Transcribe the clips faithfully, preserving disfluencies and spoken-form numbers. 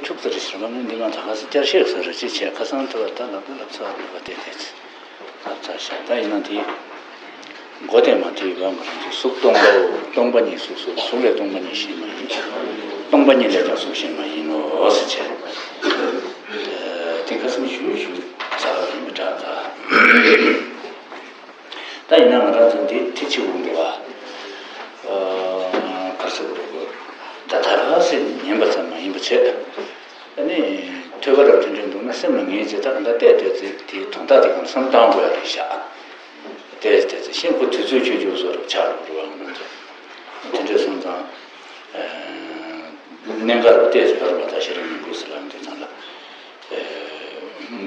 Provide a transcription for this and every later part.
འཁྱུག་ཙམ་རེ་ཞིག་རེད་པ། ངས་འདི་གང་ད་ག་ས་བསྐྱར་བཤད་ཟེར་རེ་ཅིག་བྱས། ཁ་སང་དུ་བ་ད་ལབ་ད་ལབ་ཚར་རེད་པ། དེ་དེ་ལབ་ཚར་ཤག་ད་ཡིན་ན་དེ་མགོ་དེ་མ་ཐོས་པ། ང་རང་ཚོ་གཟུགས་སྟོང་པའོ། སྟོང་པ་ཉིད་གཟུགས་སོ། གཟུགས་ལས་སྟོང་པ་ཉིད་གཞན་མ་ཡིན། སྟོང་པ་ཉིད་ལས་ཀྱང་གཟུགས་གཞན་མ་ཡིན་ནོ་ཟེར་བྱས། དེ་ཁ་སང་ཞུས་ཞུས་ཚར་རེད་མི་འདྲ་ད། ད་ཡིན་ན་ང་རང་ཚོ་འདི་དེ་ཆེ་བོ་འདུག་བ། ག་ཟེར་དགོས་རེད། ད་ད་ག་ཟེར་ཉན་པ་ཙམ་མ་ཡིན་པ་བྱས། ཨ་ནི་ཐོས་པ་རབ་དེ་འདྲ་འདུག་ན་སེམས་ལ་ངེས་བྱས། ད་ག་འདྲ་བལྟས་བལྟས་ཚེ་དེའི་དོན་དག་དེ་གང་བསམ་བཏང་དགོས་ཡ་རེད་ཤག་བལྟས་བལྟས་ཚེ་ཤིན་ཁོ་དུས་ཚོད་ཆོད་ཆོད་བཟོ་རབ་ཆགས་འགྲོ་གི་རེད་བ། ང་རང་ཚོ་དེ་འདྲ་སོང་ཙང་། གནད་འགག་རུ་བལྟས་ཚེ་ཡོད་རེད་པ། ད་ཤེས་རབ་སྙིང་པོ་ཟེར་ལབ་འདི་ཚང་ལ།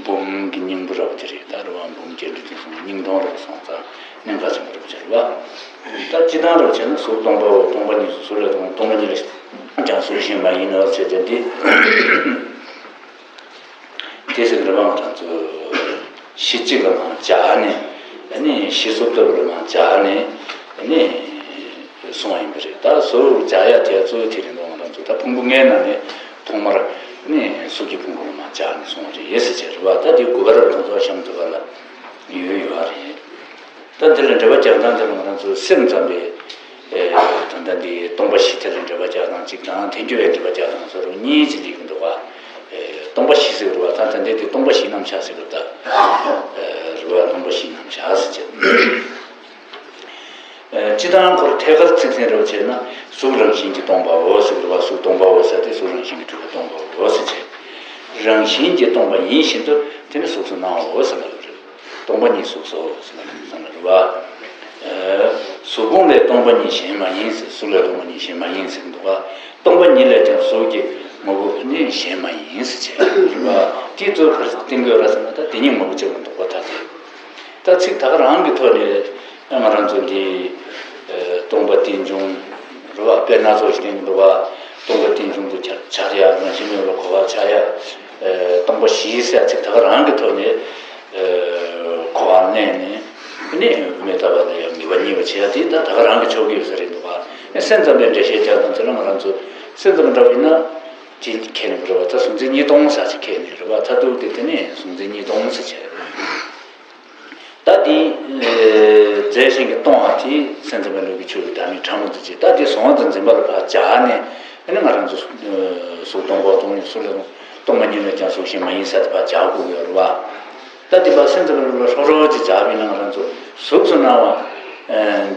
འབུམ་གྱི་སྙིང་པོ་རབ་དེ་རེད། ད་རུ་བ་འབུམ་སྐྱེ་འགྲོ་དེ་སོང་སྙིང་སྟོང་རབ་སོང་ཙང་གནད་འགག་ཆེན་པོ་རབ་ཅིག་རེད་བ། ད་སྤྱི་བཏང་རབ་བྱས་ན་གཟུགས་སྟོང་པའོ། སྟོང་པ་ཉིད་གཟུགས་ལས་སྟོང་པ། སྟོང་པ་ཉིད་ལས་ཀྱང་གཟུགས་གཞན་མ་ཡིན་ནོ་ཟེར་ཏེ་འདི། དེ་ཟེར་རེད་བ། ང་རང་ཚོ་གཞི་གཅིག་ལ་མར་སྦྱར་ནས། ཨ་ནི་གཞི་གཟུགས་ལྟ་བུ་ལ་མར་སྦྱར་ནས། ཨ་ནི་གསུངས་པ་ཡིན་པ་རེད། ད་གཟུགས་སྦྱར་ཡ་དེ་གཙོ་བོ་དེ་རེད་འདུག་ང་རང་ཚོ་ད་ཕུང་པོ་ལྔའི་ནང་ནས་ཐོག་མར་ནི་གཟུགས་ཀྱི་ཕུང་པོ་ལ་མར་སྦྱར་ནས་གསུངས་པ་རེད་ཟེར་བྱས་རེད་བ། ད་དེ་དགོས་པ་རབ་དང་གཙོ་བོ་གཤམ་དུ་བ་ལ་ཡོད་ཡོད་པ་རེད། ད་འདི་ལ་འགྲེལ་པ་རྒྱག་སྟངས་དེ་ལ་ང་རང་ཚོ་སེམས་ཙམ་པའི་ད་ལྟ་འདི་སྟོང་པ་བཞི་དེ་ལ་འགྲེལ་པ་རྒྱག་སྟངས་གཅིག་དང་། ཐལ་འགྱུར་བའི་འགྲེལ་པ་རྒྱག་སྟངས་སོགས་གཉིས་ཀྱི་ལས་ཀྱི་འདུག་བ། སྟོང་པ་བཞི་ཟེར་བ་ད་ལྟ་འདི་དེ་སྟོང་པ་བཞིའི་རྣམ་གཞག་ཟེར་བ་ད། རེད་བ། སྟོང་པ་བཞིའི་རྣམ་གཞག་ཟེར་བྱས། སྤྱི་བཏང་ཁོར་ཐད་ཀར་ཚིག་ཟིན་རོགས་བྱས་ན་གཟུགས་རང་བཞིན་གྱིས་སྟོང་པའོ་ཟེར་བ། གཟུགས་སྟོང་པའོ་ཟེར་ཏེ་གཟུགས་རང་བཞིན་གྱིས་གྲུབ་པས་སྟོང་པའོ་ཟེར་བྱས། རང་བཞིན་གྱིས་སྟོང་པ་ཡིན་བཞིན་དུ་དེ་ནི་གཟུགས་སུ་སྣང་བའོ་ཟེར་ལབ་རེད། སྟོང་པ་ཉིད་གཟུགས་སོ་ཟེར་ལབ་རེད་བ། གཟུགས་ཕུང་ལས་སྟོང་པ་ཉིད་གཞན་མ་ཡིན་ཟེར། གཟུགས་ལས་སྟོང་པ་ཉིད་གཞན་མ་ཡིན་ཟེར་གྱི་འདུག་བ། སྟོང་པ་ཉིད་ལས་ཀྱང་གཟུགས་ཀྱི་ངོ་བོ་ནི་གཞན་མ་ཡིན་ཟེར་བྱས་རེད་བ། དེ་གཙོ་ཁར་བསྟན་དགོས་ར་ཟེར་ན་ད་དེ་གཉིས་ངོ་བོ་གཅིག་མི་འདུག་པ། ད་དེ། ད་ཚིག་ད་ག་རང་གི་ཐོག་ནས་ང་རང་ཚོ་འདི་སྟོང་པ་རྟེན་འབྱུང་རེད་བ། དཔེ་སྣ་ཚོགས་ཤིག་བསྟན་གྱི་འདུག་བ། སྟོང་པ་རྟེན་འབྱུང་དུ་འཆར་འཆར་ཡ། རང་བཞིན་མེད་པར་གོ་བར་བྱ་ཡ། སྟོང་པ་བཞི་ཟེར་ཚིག་ད་ག་རང་གི་ཐོག་ནས་གོ་བ་ལེན་ནས་ནི་དབུ་མའི་ལྟ་བ་ལ་ཡང་ངེས་པ་རྙེད་པར་བྱེད་ཡ་དེ་ད་ད་ག་རང་གི་ཕྱོགས་ཀྱི་ཡོད་ས་རེད་འདུག་བ། སེམས་ཙམ་པའི་འགྲེལ་བཤད་རྒྱག་སྟངས་དེ་ལ་ང་རང་ཚོ་སེམས་ཙམ་འདྲ་བ་ཡིན་ན་དེ་ཁས་ལེན་པ་རེད་བ། ད་གཟུང་འཛིན་གཉིས་སྟོང་ཟེར་ཅིག་ཁས་ལེན་རེད་བ། མཐར་ཐུག་དེ་དེ་ནས་གཟུང་འཛིན་གཉིས་སྟོང་ཟེར་བྱས། ད་དེ་རྫས་གཞན་གྱིས་སྟོང་བ་དེ་སེམས་ཙམ་པའི་ལུགས་ཀྱི་ཆོས་ཀྱི་བདག་མེད་ཕྲ་མོ་དེ་བྱས། ད་དེ་གཟུང་བ་དང་འཛིན་པ་ལ་ཕར་སྦྱར་ནས། ཨ་ནི་ང་རང་ཚོ་གཟུགས་སྟོང་པ་སྟོང་ཉིད་གཟུགས་ལས་སྟོང་པ་ཉིད་ལས་ཀྱང་གཟུགས་གཞན་མ་ཡིན་ཟེར་ཏེ་ཕར་སྦྱར་དགོས་ཀྱི་ཡོད་རེད་བ། ད་དེ་ཕར་སེམས་ཙམ་པའི་ལུགས་ལ་ཧྲོག་ཧྲོག་ཅིག་སྦྱར་བ་ཡིན་ན་ང་རང་ཚོ་གཟུགས་སུ་སྣང་བ་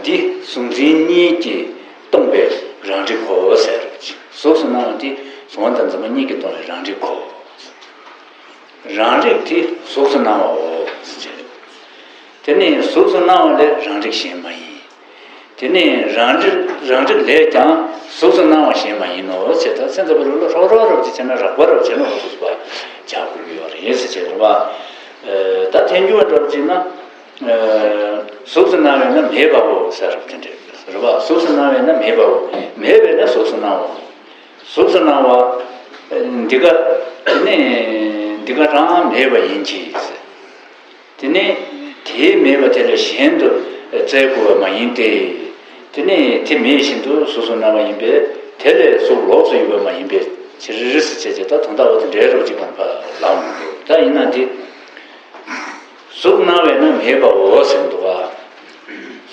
འདི་གཟུང་འཛིན་གཉིས་ཀྱིས་སྟོང་པའི་རང་རིག་གོ་ཟེར་རོ། གཟུགས་སུ་སྣང་བ་འདི་གཟུང་བ་དང་འཛིན་པ་གཉིས་ཀྱིས་སྟོང་པའི་རང་རིག་གོ། རང་རིག་དེ་གཟུགས་སུ་སྣང་བའོ་ཟེར། དེ་ནི་གཟུགས་སུ་སྣང་བ་ལས་རང་རིག་གཞན་མ་ཡིན། དེ་ནི་རང་རིག་རང་རིག་ལས་ཀྱང་གཟུགས་སུ་སྣང་བ་གཞན་མ་ཡིན་ནོ་ཞེས། ད་སེམས་ཙམ་པའི་ལུགས་ལ་ཧྲོག་ཧྲོག་རབ་ཅིག་བྱས་ན། རགས་པ་རབ་བྱས་ན་འོ་ཟུག་པ་བྱ་དགོས་ཀྱི་ཡོད་རེད་ཟེར་བྱས་རེད་བ། ད་ཐལ་འགྱུར་བ་འདྲ་བ་ཅིག་ན། གཟུགས་སུ་སྣང་བས་ན་མེད་པའོ་ཟེར་རབ་དེ་འདྲ་རེད་བ། གཟུགས་སུ་སྣང་བས་ན་མེད་པའོ། མེད་པས་ན་གཟུགས་སུ་སྣང་བའོ། གཟུགས་སུ་སྣང་བ་འདི་ག་ནི་འདི་ག་རང་མེད་པ་ཡིན་གྱི་ཟེར། དེ་ནི་དེའི་མེད་པ་དེ་ལས་གཞན་དུ་བཙལ་དགོས་པ་མ་ཡིན་ཏེ། དེ་ནི་དེ་མེད་བཞིན་དུ་གཟུགས་སུ་སྣང་བ་ཡིན་པས། དེ་ལས་གཟུགས་ལོགས་སུ་ཡོད་པ་མ་ཡིན་པའི་ཕྱིར་ཟེར་བྱས་ཀྱི། ད་དོན་དག་འོ་དེ་འདྲའི་རོ་གཅིག་གང་ཕར་ལངས་མི་འདུག་ད་ཡིན་ན་འདི་གཟུགས་སྣང་བས་ན་མེད་པའོ་ཟེར་འདུག་ག་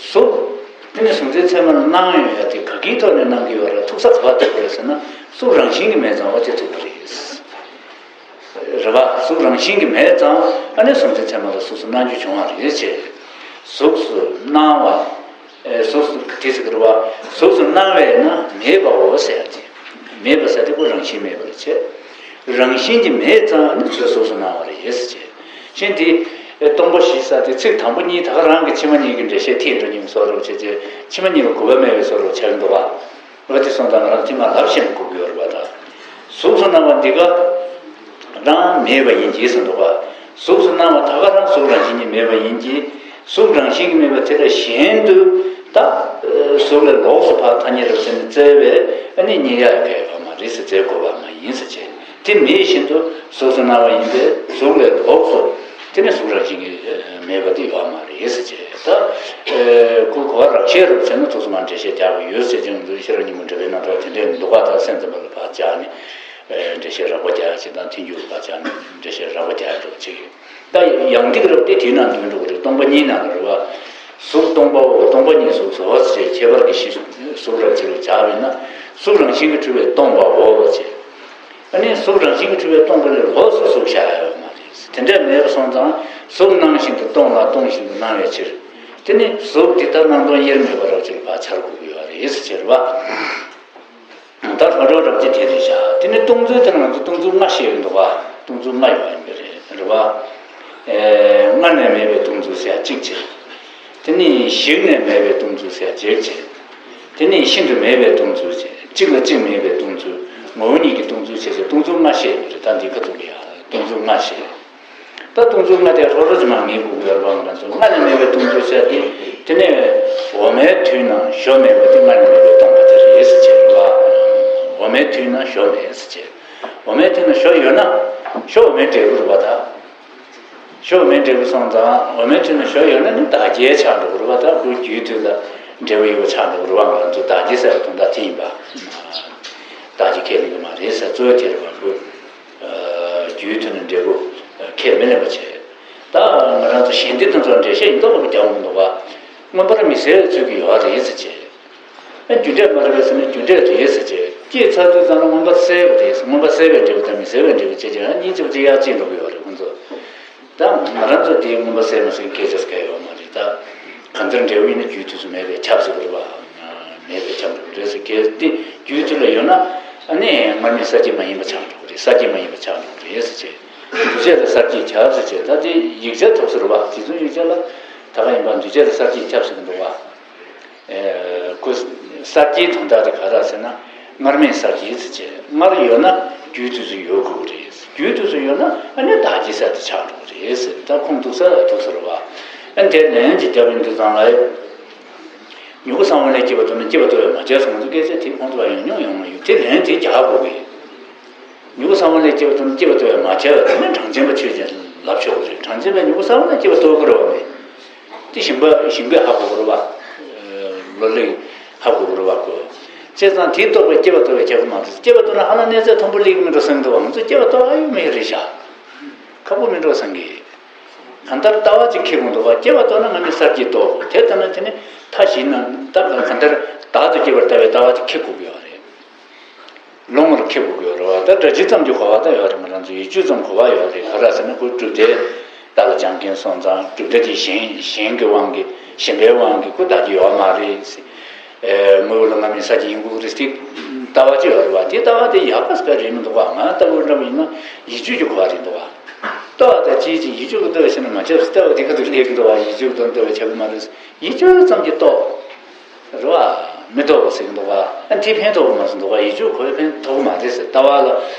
གཟུགས་དེ་ནི་གཟུང་འཛིན་ཚད་མར་སྣང་ཡོང་ཡ་དེ་ག་གིའི་ཐོག་ནས་སྣང་གི་ཡོད་རེད། ཐུག་ས་ག་པར་ཐུག་གི་རེད་ཟེར་ན། གཟུགས་རང་བཞིན་གྱིས་མེད་ཙང་འོ་དེ་ཐུག་གི་རེད། རེད་བ། གཟུགས་རང་བཞིན་གྱིས་མེད་ཙང་ཨ་ནི་གཟུང་འཛིན་ཚད་མ་ལ་གཟུགས་སུ་སྣང་རྒྱུ་བྱུང་བ་རེད་ཅེས། གཟུགས་སུ་སྣང་བ། ཨེ། གཟུགས་སུ་དེ་ཟེར་གི་རེད་བ། གཟུགས་སུ་སྣང་བས་ན་མེད་པའོ་ཟེར་ཡ་ཅེས། མེད་པ་ཟེར་དེ་ཁོ་རང་བཞིན་མེད་པ་རེད་ཅེས། རང་བཞིན་གྱིས་མེད་ཙང་ཨ་ནི་ཚུར་གཟུགས་སུ་སྣང་བ་རེད་ཅེས། གཞན་དེ་སྟོང་པ་བཞི་ཟེར་དེ་ཚིག་དང་པོ་གཉིས་ད་ག་རང་གི་ཕྱི་མ་གཉིས་ཀྱི་འགྲེལ་བཤད་ཐིག་འགྲོ་ཉིན་བཟོ་རོགས་བྱེད་ཅེས། ཕྱི་མ་གཉིས་ལ་དགོས་པ་མེད་པའི་བཟོ་རོགས་བྱ་གི་འདུག་བ། འོ་དེ་སོང་ཙང་ང་རང་ཐེངས་མ་ལབ་བཞིན་དགོས་ཀྱི་ཡོད་རེད་པ། ད་གཟུགས་སུ་སྣང་བ་འདི་ག་རང་མེད་པ་ཡིན་གྱི་ཟེར་འདུག་ག་གཟུགས་སུ་སྣང་བ་ད་ག་རང་གཟུགས་རང་བཞིན་གྱིས་མེད་པ་ཡིན་གྱི། གཟུགས་རང་བཞིན་གྱིས་མེད་པ་དེ་ལས་གཞན་དུ་ད་གཟུགས་ལས་ལོགས་སུ་ཕར་ཐ་སྙད་རབ་ཟེར་ནས་བཙལ་བས་ཨ་ནི་རྙེད་ཡག་གི་ཡོད་མ་རེད་ཟེར། བཙལ་དགོས་པ་མ་ཡིན་ཟེར་བྱས། དེ་མེད་བཞིན་དུ་གཟུགས་སུ་སྣང་བ་ཡིན་པས་གཟུགས་ལས་ལོགས་སུ། དེ་ནི་གཟུགས་རང་བཞིན་གྱིས་མེད་པ་དེ་ཡོད་མ་རེད་ཟེར་བྱས། ད་ཁོ་གོ་བ་རགས་བཤད་རབ་ཟེར་ན་ཐུགས་སུ་མ་འགྲེལ་བཤད་རྒྱག་གི་ཡོད་ཟེར་ཀྱང་འདུག་ཤེས་རབ་སྙིང་པོ་འགྲེལ་པའི་རྣམ་གྲངས་དེ་འདྲའི་འདུག་ག་ད་སེམས་ཙམ་པ་ལ་ཕར་སྦྱར་ནས། འགྲེལ་བཤད་རགས་པ་རྒྱག་ཡ་ཅིག་དང་། ཐལ་འགྱུར་བ་ཅག་ནི་འགྲེལ་བཤད་རགས་པ་རྒྱག་ཡ་འདྲ་བོ་ཅིག་ཡོད། ད་ཡང་ཏིག་རེ་བ་དེ་དེའི་ནང་འདུས་འགྲོ་གི་རེད། སྟོང་པ་ཉིད་ནང་ལ་རེད་བ། གཟུགས་སྟོང་པའོ། སྟོང་པ་ཉིད་གཟུགས་སོ་ཞེས་ཁྱད་པར་གྱི་གཞི་གཟུགས་རབ་ཅིག་ལ་སྦྱར་བས་ན། གཟུགས་རང་བཞིན་གྱིས་གྲུབ་པས་སྟོང་པའོ་ཞེས། ཨ་ནི་གཟུགས་རང་བཞིན་གྱིས་གྲུབ་པས་སྟོང་པ་ལས་ལོགས་སུ་གཟུགས་བཞག་ཡོད་མ་རེད། དེ་འདྲ་མེད་པ་སོང་ཙང་གཟུགས་སྣང་བཞིན་དུ་སྟོང་ལ་སྟོང་བཞིན་དུ་སྣང་བའི་ཕྱིར། དེ་ནི་གཟུགས་འདི་ལྟར་སྣང་སྟོང་དབྱེར་མེད་པ་རབ་ཅིག་ལ་ཕར་འཆར་དགོས་ཀྱི་ཡོད་རེད་ཟེར་བ། ད་ལྷོ་སྒྲུབ་རབ་ཀྱི་དེ་རེད་བཞག་དེ་ནི་སྟོང་ཚུལ་དེ་ང་ཚོ་སྟོང་ཚུལ་ལྔ་བཤད་ཀྱི་འདུག་བ། སྟོང་ཚུལ་ལྔ་ཡོད་ཡིན་པ་རེད། རེད་བ། ཨེ། སྔར་ནས་མེད་པའི་སྟོང་ཚུལ་ཟེར་ཡ་གཅིག་བྱས། དེ་ནི་ཞིག་ནས་མེད་པའི་སྟོང་ཚུལ་ཟེར་ཡ་གཅིག་བྱས། དེ་ནི་ཤིན་ཏུ་མེད་པའི་སྟོང་ཚུལ་བྱས། གཅིག་ལ་གཅིག་མེད་པའི་སྟོང་ཚུལ། ངོ་བོ་ཉིད་ཀྱི་སྟོང་ཚུལ་བྱས་ཏེ་སྟོང་ཚུལ་ལྔ་བཤད་ཡོད་རེད། ད་འདི་ཁ་ཐུག་ལ་ཡ་སྟོང་ཚུལ་ལྔ་བཤད། ད་སྟོང་ཚུལ་ལྔ་དེ་ལྷོ་སྒྲུབ་ཀྱི་མར་ངེས་དགོས་ཀྱི་ཡོད་རེད་བ། ང་རང་ཚོ་སྔར་ནས་མེད་པའི་སྟོང་ཚུལ་ཟེར་ཏེ། དེ་ནས་འོ་མའི་དུས་ན་ཞོ་མེད་པ་དེ་སྔར་ནས་མེད་པའི་སྟོང་པ་དེ་རེད་ཟེར་བྱས་རེད་བ། འོ་མའི་དུས་ན་ཞོ་མེད་ཟེར་བྱས། འོ་མའི་དུས་ན་ཞོ་ཡོད་ན་ཞོ་འོ་མའི་འབྲས་བུ་རེད་བ། ད་ཞོ་འོ་མའི་འབྲས་བུ་སོང་ཙང་འོ་མའི་དུས་ན་ཞོ་ཡོད་ན་ནི་བདག་རྐྱེན་ཆགས་འགྲོ་གི་རེད་བ། ད་ཁོའི་རྒྱུའི་དུས་ལ་འབྲས་བུ་ཡོད་པ་ཆགས་འགྲོ་གི་རེད་བ། ང་ཚོ་བདག་རྐྱེན་ཟེར་བ་དོན་དག་དེ་ཡིན་པ། བདག་རྐྱེན་ཁས་ལེན་གྱི་མ་རེད་ཟེར། གཙོ་བོ་དེ་རེད་བ། ཁོའི་རྒྱུའི་དུས་ན་འབྲས་བུ་ཁས་མི་ལེན་པ་བྱས། ད་ང་རང་ཚོ་གཞན་སྡེ་དེ་ཚོ་འགྲེལ་བཤད་ཡིན་མདོག་ཁ་པོ་རྒྱག་འོང་གི་འདུག་བ། མངོན་པར་མི་གསལ་བའི་ཚུལ་གྱིས་ཡོད་རེད་ཟེར་བྱས། ཨ། རྒྱུ་འབྲས་མ་རེད་པས་ཟེར་ན་རྒྱུ་འབྲས་རེད་ཟེར་བྱས། སྐྱེས་ཚར་དུས་ཙམ་ལ་མངོན་པར་གསལ་བ་རེད། མངོན་པར་གསལ་བའི་འབྲས་བུ་དང་མི་གསལ་བའི་འབྲས་བུ་བྱས་ཀྱང་གཉིས་གཅིག་པ་གཅིག་ཡར་བརྩིས་འགྲོ་གི་ཡོད་རེད་ཁོང་ཚོ། ད་ང་རང་ཚོ་དེའི་མངོན་པར་གསལ་མི་གསལ་གྱི་སྐད་ཆ་ཟེར་མཁན་ཡོད་མ་རེད། ད་གང་ལྟར་འབྲས་བུ་ཡིན་ན་རྒྱུའི་དུས་སུ་མེད་པས་ཁྱབ་ཟེར་དགོས་རེད་བ། མེད་པས་ཁྱབ་འགྲོ་གི་རེད་ཟེར་གལ་ཏེ་རྒྱུའི་དུས་ལ་ཡོད་ན། ཨ་ནི་སྔར་མེད་གསར་སྐྱེས་མ་ཡིན་པ་ཆགས་འགྲོ་གི་རེད། གསར་སྐྱེས་མ་ཡིན་པ་ཆགས་འགྲོ་གི་རེད་ཟེར་བྱས། འདུས་བྱས་ལ་གསར་སྐྱེས་ཁྱབ་ཟེར་བྱས། ད་དེ་ཡིག་ཆ་ཐུག་ས་རེད་བ། རྗེ་བཙུན་ཡིག་ཆ་ལ་ད་ག་ཡིན་པ་འདུས་བྱས་ལ་གསར་སྐྱེས་ཁྱབ་ཟེར་གི་འདུག་བ། ཨེ། ཁོ་གསར་སྐྱེའི་དོན་དག་དེ་ག་རེ་ཟེར་ན། སྔར་མེད་གསར་སྐྱེས་ཟེར་བྱས། སྔར་ཡོད་ན་རྒྱུའི་དུས་སུ་ཡོད་དགོས་ཀྱི་རེད། རྒྱུའི་དུས་སུ་ཡོད་ན་ཨ་ནི་བདག་སྐྱེ་ས་དེ་ཆགས་འགྲོ་གི་རེད་ཟེར། ད་ཁུངས་གཏུགས་ས་ཐུག་ས་རེད་བ། ཨ་ནི་དེ་ལན་ཅིག་བརྒྱབ་པའི་དུས་ཙམ་ལ། མྱུ་གུ་ས་བོན་ལས་སྐྱེས་པ་དེ་ནི་སྐྱེ་བ་ལྟོ་བས་མ་ཁྱབ་ཟེར། ང་ཚོ་སྐད་ཆ་དེ་ཁོང་ཚོ་ལ་ཡང་མྱོང་ཡོང་མ་ཡོང་། དེ་ལན་དེ་རྒྱག་དགོས་ཀྱི། མྱུ་གུ་ས་བོན་ལས་སྐྱེས་པ་དེ་ནི་སྐྱེ་བ་ལྟོ་བས་མ་ཁྱབ། དེ་ནི་གྲངས་ཅན་པ་ཆོས་ཅན་ལབ་ཆོག་གི་རེད། གྲངས་ཅན་པས་མྱུ་གུ་ས་བོན་ལས་སྐྱེ་བ་ལྟོ་གི་རེད་བ་མེད། དེ་ཞིང་པ་ཞིང་པས་ཧ་གོ་དགོས་རེད་བ། ལོ་ལེགས་ཧ་གོ་དགོས་རེད་བ་ཁོ། བྱས་ཙང་དེའི་རྟོགས་པས་སྐྱེ་བ་ལྟོ་བས་ཁྱབ་ཀྱི་མ་རེད། སྐྱེ་བ་ལྟོ་ན་ཧ་ལམ་གནས་ཚད་མཐོན་པོ་སླེབས་ཀྱི་མི་འགྲོ་བསམ་གྱི་འདུག་བ། ང་ཚོ་སྐྱེ་བ་ལྟོ་ཨ་ཡོད་མེད་རེད་ཤག་ཁག་པོ་མི་འགྲོ་བསམ་གྱི། གང་ལྟར་ལྟ་བ་ཅིག་འཁྱེར་དགོས་འདུག་བ། སྐྱེ་བ་ལྟོ་ན་སྔར་མེད་གསར་སྐྱེས་ལྟོ། དེ་ལྟ་ན་དེ་ནི་མཐའ་བཞི་ན་ད་གང་ལྟར་བདག་ཏུ་སྐྱེ་བར་ལྟ་བའི་ལྟ་བ་ཅིག་འཁྱེར་དགོས་ཀྱི་ཡོད་རེད། ལོང་བར་འཁྱེར་དགོས་ཀྱི་ཡོད་རེད་བ། ད་སྒྲ་སྒྱུར་ཙམ་གྱི་གོ་བ་ད་ཡོད་རེད། ང་རང་ཚོ་ཡིད་དཔྱོད་ཙམ་གོ་བ་ཡོད་རེད། ག་རེ་ཟེར་ན་ཁོའི་གྲུབ་འབྲས་བདག་ལ་སྦྱང་མཁན་སོང་ཙང་གྲུབ་འབྲས་དེ་གཞན་གཞན་གྱི་དབང་གིས་གཞན་པའི་དབང་གིས་ཁོ་བདག་གི་ཡོད་མ་རེད། ཨེ། དངོས་པོ་ལ་སྔར་མེད་གསར་སྐྱེས་ཡིན་དགོས་རེད་ཟེར་ལྟ་བ་ཅིག་ཡོད་རེད་བ། དེ་ལྟ་བ་དེ་ཡག་པ་ཟེར་རེད་མི་འདུག་བ། ང་ལྟ་བུ་འདྲ་བ་ཡིན་ན་ཡིད་དཔྱོད་ཀྱི་གོ་བ་རེད་འདུག་བ། ལྟོ་བ་དང་ཅིའི་ཕྱིར་ཡིད་དཔྱོད་ཀྱི་ལྟོ་བས་ཤེས་ན་མ་ཁྱབ་ཟེར། ལྟ་བ་དེ་ག་དུས་སླེབས་ཀྱི་འདུག་བ། ཡིད་དཔྱོད་ཀྱི་ལྟོ་འདི་བས་ཁྱབ་ཀྱི་མ་རེད། ཡིད་དཔྱོད་ཙམ་གྱི་ལྟོ། རེད་བ། མི་ལྟོ་བ་ཟེར་གྱི་འདུག་བ། ཨ། འདི་ཕན་ཐོགས་ཀྱི་མ་ཟེར་འདུག་བ། ཡིད་དཔྱོད་གོ་བས་ཕན་ཐོགས་ཀྱི་མ་རེད་ཟེར། ལྟ་བ་ལ་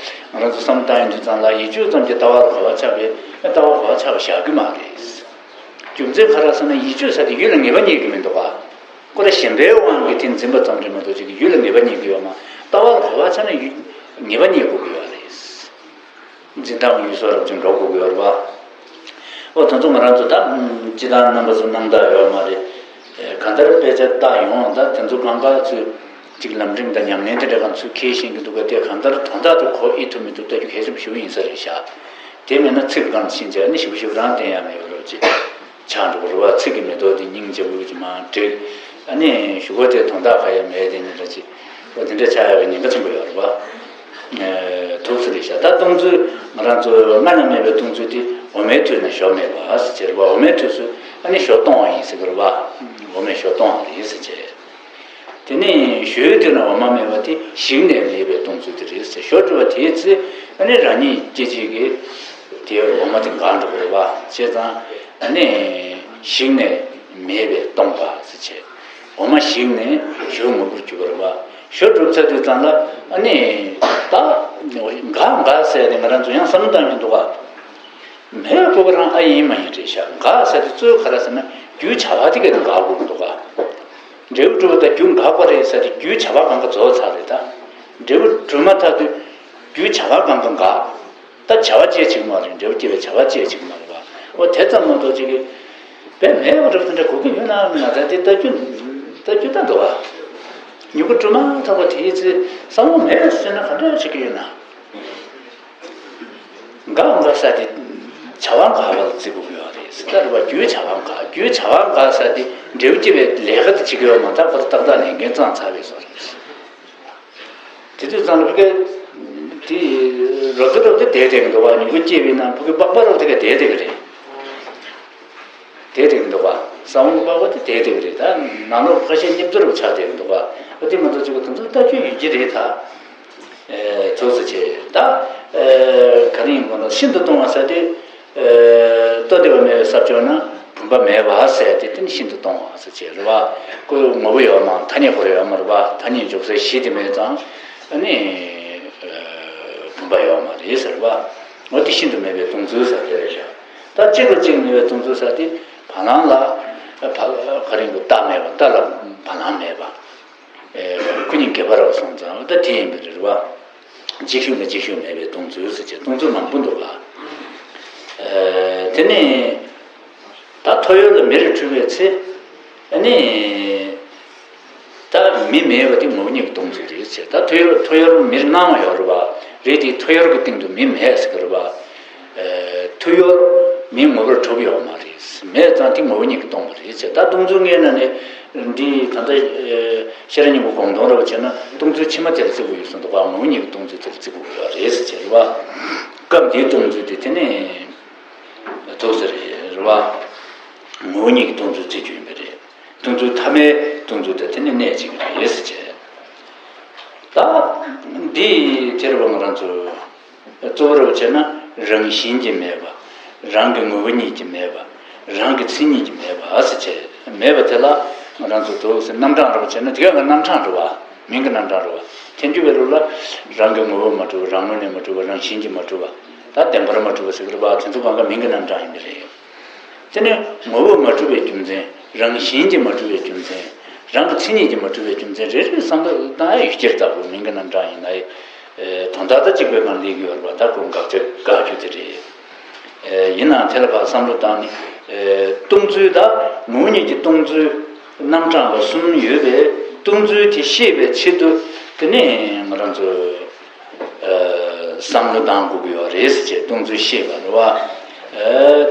ང་རང་ཚོ་བསམ་བློ་བཏང་ཡོང་དུས་ཙམ་ལ་ཡིད་དཔྱོད་ཙམ་གྱི་ལྟ་བ་ལ་གོ་བ་ཆགས་པས་ལྟ་བ་གོ་བ་ཆགས་པ་བཞག་གི་མ་རེད། རྒྱུ་མཚན་ག་རེ་ཟེར་ན་ཡིད་དཔྱོད་ཟེར་དེ་ཡུལ་ལ་ངེས་པ་རྙེད་ཀྱི་མི་འདུག་བ། ཁོ་ལ་ཞེན་པའི་དབང་གིས་དེ་འཛིན་པ་ཙམ་རེད་མ་གཏོགས་ཅིག་ཡུལ་ལ་ངེས་པ་རྙེད་ཀྱི་ཡོད་མ། ལྟ་བ་ལ་གོ་བ་ཆགས་ན་ཡུལ་ངེས་པ་རྙེད་དགོས་ཀྱི་ཡོད་རེད། འཛིན་སྟངས་ཡུལ་སོགས་རབ་ཏུ་འགྲོ་དགོས་ཀྱི་ཡོད་རེད་བ། ཨོ། དེ་ཚོ་ང་རང་ཚོ་ད་སྤྱིར་བཏང་རྣམ་པ་ཚོ་སྣང་དག་ཡོད་མ་རེད། གང་ལྟར་དཔེ་ཆ་ལྟ་ཡོང་། ད་དེ་ཚོ་གང་ག་ཚོས་ཅིག་ལམ་རིམ་དང་ཉམས་ལེན་དེ་འདྲ་གང་ཚོས་མཁས་ཤེས་ཀྱི་འདུག་ག་དེ་གང་ལྟར་དོན་དག་དེ་གོ་ཨེ་ཐུབ་མི་ཐུབ་ལྟ་རྒྱུ་གལ་ཆེན་པོ་ཞིག་ཡིན་ས་རེད་ཤག་དེ་མེད་ན་ཚིག་གང་ཕྱིན་བྱས་ནི་ཞིབ་ཞིབ་རང་བསྟན་ཡ་མེད་པ་རོ་ཅིག་ཆགས་འགྲོ་གི་རེད་བ། ཚིག་གི་མེ་ཏོག་དེ་སྙིང་རྗེ་པོ་ཅིག་མར་བསྒྲིགས། ཨ་ནི་གཞུག་གུ་དེ་དོན་དག་ག་ཡང་མེད་དེ་ནི་འདྲ་ཅིག་འོ་དེ་འདྲ་ཆགས་ཡ་བའི་ཉེན་ཁ་ཆེན་པོ་ཡོད་རེད་བ། ཨེ། ཐུག་ས་རེད་ཤག་ད་སྟོང་ཚུལ་ང་རང་ཚོ་སྔ་ན་མེད་པའི་སྟོང་ཚུལ་དེ་འོ་མའི་དུས་ན་ཞོ་མེད་པ་ཟེར་བྱས་རེད་བ། འོ་མའི་དུས་སུ་ཨ་ནི་ཞོ་སྟོང་བ་ཡིན་ཟེར་གི་རེད་བ། འོ་མའི་ཞོ་སྟོང་བ་རེད་ཟེར་བྱས། དེ་ནས་ཞོའི་དུས་ན་འོ་མ་མེད་པ་དེ་ཞིག་ནས་མེད་པའི་སྟོང་ཚུལ་དེ་རེད་ཟེར། ཞོ་གྲུབ་པ་དེའི་ཚེ་ཨ་ནི་རང་ཉིད་སྐྱེ་མཆེད་ཀྱི་དེའི་འོ་མ་དེ་འགག་འགྲོ་གི་རེད་བ། བྱས་ཙང་ཨ་ནི་ཞིག་ནས་མེད་པའི་སྟོང་པ་ཟེར་བྱས། འོ་མ་ཞིག་ནས་ཞོ་ངོ་བོར་གྱུར་པ་རེད་བ། ཞོ་གྲུབ་ཚར་དུས་ཙམ་ལ་ཨ་ནི་ད་འགག་འགག་ཟེར་ཏེ་ང་རང་ཚོ་ཡང་བསམ་བློ་བཏང་གི་འདུག་ག་མེད་པ་ཁོ་རང་ཨ་ཡིན་མ་ཡིན་རེད་ཤག་འགག་ཟེར་དུས་ཚོད་ག་རེ་ཟེར་ན་རྒྱུ་བྱ་བ་དེ་ག་ནས་འགག་དགོས་འདུག་ག་འབྲས་བུ་གྲུབ་པ་དང་རྒྱུ་འགག་པ་རེད་ཟེར་དུས་རྒྱུའི་བྱ་བ་གང་ག་རྫོགས་ཚར་རེད་ད། འབྲས་བུ་གྲུབ་མ་ཐག་ཏུ་རྒྱུའི་བྱ་བ་གང་ག་འགག་ད་བྱ་བ་གཅིག་ཅིག་མ་རེད། འབྲས་བུ་སྐྱེ་བའི་བྱ་བ་གཅིག་ཅིག་མ་རེད་བ། འོ་དེ་ཙམ་མ་གཏོགས་ཅིག་གི་དཔེ་མེད་པ་རེད། དེ་འདྲ་གོ་གི་ཡོད་ན་མིན་ན་ད་དེ་ལྟ་རྒྱུ་ལྟ་རྒྱུ་ལྟ་འདུག་བ། མྱུ་གུ་གྲུབ་མ་ཐག་པ་དེའི་ཚེ་བསམ་བློ་མེད་ཟེར་ན་ག་འདྲ་བྱེད་ཀྱི་ཡོད་ན། ས་དེ་བྱ་བ་འགག་པ་ལ་བརྩི་དགོས་ཀྱི་ཡོད་རེད། ད་རེད་བ། རྒྱུའི་བྱ་བ་འགག་རྒྱུའི་བྱ་བ་འགག་ས་དེ་འབྲས་བུ་སྐྱེ་བའི་ལས་ཀ་དེ་བྱེད་ཀྱི་ཡོད་མ་ཐག་པར་ཏག་ཏག་ལས་འགན་བརྩམས་ཚར་བའི་བཟོ་རེད། དེ་དུས་ཙམ་ལ་ཕ་གི་དེ་རོབ་ཏེ་རོབ་ཏེ་བསྡད་བསྡད་ཀྱི་འདུག་བ། མྱུ་གུ་སྐྱེས་པའི་ནང་ཕ་གི་པགས་པ་རོབ་ཏེ་ག་བསྡད་བསྡད་ཀྱི་རེད། བསྡད་བསྡད་ཀྱི་འདུག་བ། ས་བོན་གྱི་པགས་པ་དེ་བསྡད་བསྡད་ཀྱི་རེད། ད་ནང་ལོགས་ཁ་ཤས་རྙིབ་ཏུ་རུ་ཆགས་བསྡད་ཀྱི་འདུག་བ། ཨ་དེ་མ་གཏོགས་ཅིག་ག་དེ་ཚོ་ལྟ་རྒྱུ་ཡོད་ཀྱི་རེད་ད། ཨེ་ཐུགས་སུ་ཆེ་ད། ཨེ་ག་རེ་ཡིན་དགོས་ན་ཤིན་ཏུ་སྟོང་བ་ཟེར་དེ། ལྟོ་ལྡིར་བ་མེད་པའི་ས་ཕྱོགས་ན་བུམ་པ་མེད་པ་ཟེར་དེ་དེ་ནི་ཤིན་ཏུ་སྟོང་བ་ཟེར་བྱས་རེད་བ། ཁོའི་ངོ་བོ་ཡོད་མ་ཐ་སྙད་ཁོ་ར་ཡོད་མ་རེད་བ། ཐ་སྙད་འཇོག་སའི་གཞི་དེ་མེད་ཙང་ཨ་ནི་བུམ་པ་ཡོད་མ་རེད་ཟེར་བ། འོ་དེ་ཤིན་ཏུ་མེད་པའི་སྟོང་ཚུལ་ཟེར་དེ་རེད་ཤག་ད་གཅིག་ལ་གཅིག་ནུས་པའི་སྟོང་ཚུལ་ཟེར་དེ་བ་ལང་ལ་བ་ག་རེ་ཡིན་དགོས། རྟ་མེད་པ། རྟ་ལ་བ་ལང་མེད་པ། ཨེ་ཁོ་གཉིས་འགལ་བ་རེད་སོང་ཙང་ད་དེ་ཡིན་པ་རེད་བ། གཅིག་ཤོས་ནས་གཅིག་ཤོས་མེད་པའི་སྟོང་ཚུལ་ཟེར་བྱས་སྟོང་ཚུལ་མང་པོ་འདུག་ག་ཨེ་དེ་ནས་ད་ཐོ་ཡོར་ལ་མེ་རུ་འཁྲུལ་བའི་ཚེ། ཨ་ནི་ད་མེ་མེད་པ་དེ་ངོ་བོ་ཉིད་ཀྱི་སྟོང་ཚུལ་རེད་ཟེར། ད་ཐོ་ཡོར་ཐོ་ཡོར་མེར་སྣང་བ་ཡོད་རེད་བ། རེད་དེ་ཐོ་ཡོར་གྱི་སྟེང་དུ་མེ་མེད་ཟེར་གི་རེད་བ། ཨེ་ཐོ་ཡོར་མེ་ངོ་བོར་གྲུབ་ཡོད་མ་རེད། མེད་ཙང་དེ་ངོ་བོ་ཉིད་ཀྱིས་སྟོང་པ་རེད་ཟེར། ད་སྟོང་ཚུལ་ལྔའི་ནང་ནས་འདི་ད་ལྟ་ཨེ་ཤེས་རབ་སྙིང་པོ་དགོངས་དོན་རབ་བྱས་ན་སྟོང་ཚུལ་ཕྱི་མ་དེར་བརྩི་དགོས་ཡོད་གསུངས་འདུག་ག་ངོ་བོ་ཉིད་ཀྱི་སྟོང་ཚུལ་དེར་བརྩི་དགོས་ཡོད་རེད་ཟེར་བྱས་རེད་བ། སྐབས་འདིའི་སྟོང་ཚུལ་དེ་དེ་ནས་ཐུགས་ཟེར་རེད་བ། ངོ་བོ་ཉིད་ཀྱི་སྟོང་ཚུལ་བརྩི་རྒྱུ་ཡིན་པ་རེད། སྟོང་ཚུལ་ཐ་མའི་སྟོང་ཚུལ་དེ་དེ་ནས་གནས་གཅིག་རེད་ཟེར་བྱས། ད་འདི་དེར་བ་ང་རང་ཚོ་གཙོ་བོ་རུ་བྱས་ན་རང་བཞིན་གྱིས་མེད་པ། རང་གི་ངོ་བོ་ཉིད་ཀྱིས་མེད་པ། རང་གི་མཚན་ཉིད་ཀྱིས་མེད་པ་ཟེར་བྱས། མེད་པ་དེ་ལ་ང་རང་ཚོ་དུ་ཟེར་རྣམ་གྲངས་རུ་བྱས་ན་དེ་ག་རྣམ་གྲངས་རུ་བ། མིང་གི་རྣམ་གྲངས་རུ་བ། ཐལ་འགྱུར་བའི་ལུགས་ལ་རང་གི་ངོ་བོ་མ་གྲུབ་པ། རང་ངོས་ནས་མ་གྲུབ་པ། རང་བཞིན་གྱིས་མ་གྲུབ་པ། ད་བདེན་པར་མ་གྲུབ་པ་ཟེར་གི་རེད་བ། དེ་ཚོ་གང་ག་མིང་གི་རྣམ་གྲངས་ཡིན་པ་རེད། དེ་ནི་ངོ་བོས་མ་གྲུབ་པའི་རྒྱུ་མཚན། རང་བཞིན་གྱིས་མ་གྲུབ་པའི་རྒྱུ་མཚན། རང་གི་མཚན་ཉིད་ཀྱིས་མ་གྲུབ་པའི་རྒྱུ་མཚན་རེ་རེ་བསམ་བློ་བཏང་ཡ་ཡུལ་སྐྱེར་ལྟ་བུ་མིང་གི་རྣམ་གྲངས་ཡིན་ན་ཡང་དོན་དག་ད་གཅིག་པའི་སྒང་སླེབས་ཀྱི་ཡོད་རེད་བ། ད་ཁོ་དགག་བྱ་དགག་རྒྱུ་དེ་རེད། ཡིན་ནའང་དེ་ལ་ཕར་བསམ་བློ་བཏང་ནས་སྟོང་ཚུལ་ད་ངོ་བོ་ཉིད་ཀྱི་སྟོང་ཚུལ་རྣམ་གྲངས་པ་གསུམ་ཡོད་པས་སྟོང་ཚུལ་དེ་ཤེས་པའི་ཆེད་དུ་དེ་ནས་ང་རང་ཚོས། བསམ་བློ་བཏང་དགོས་ཀྱི་ཡོད་རེད་ཟེར་བྱས་སྟོང་ཚུལ་ཤེས་པ་རེད་བ།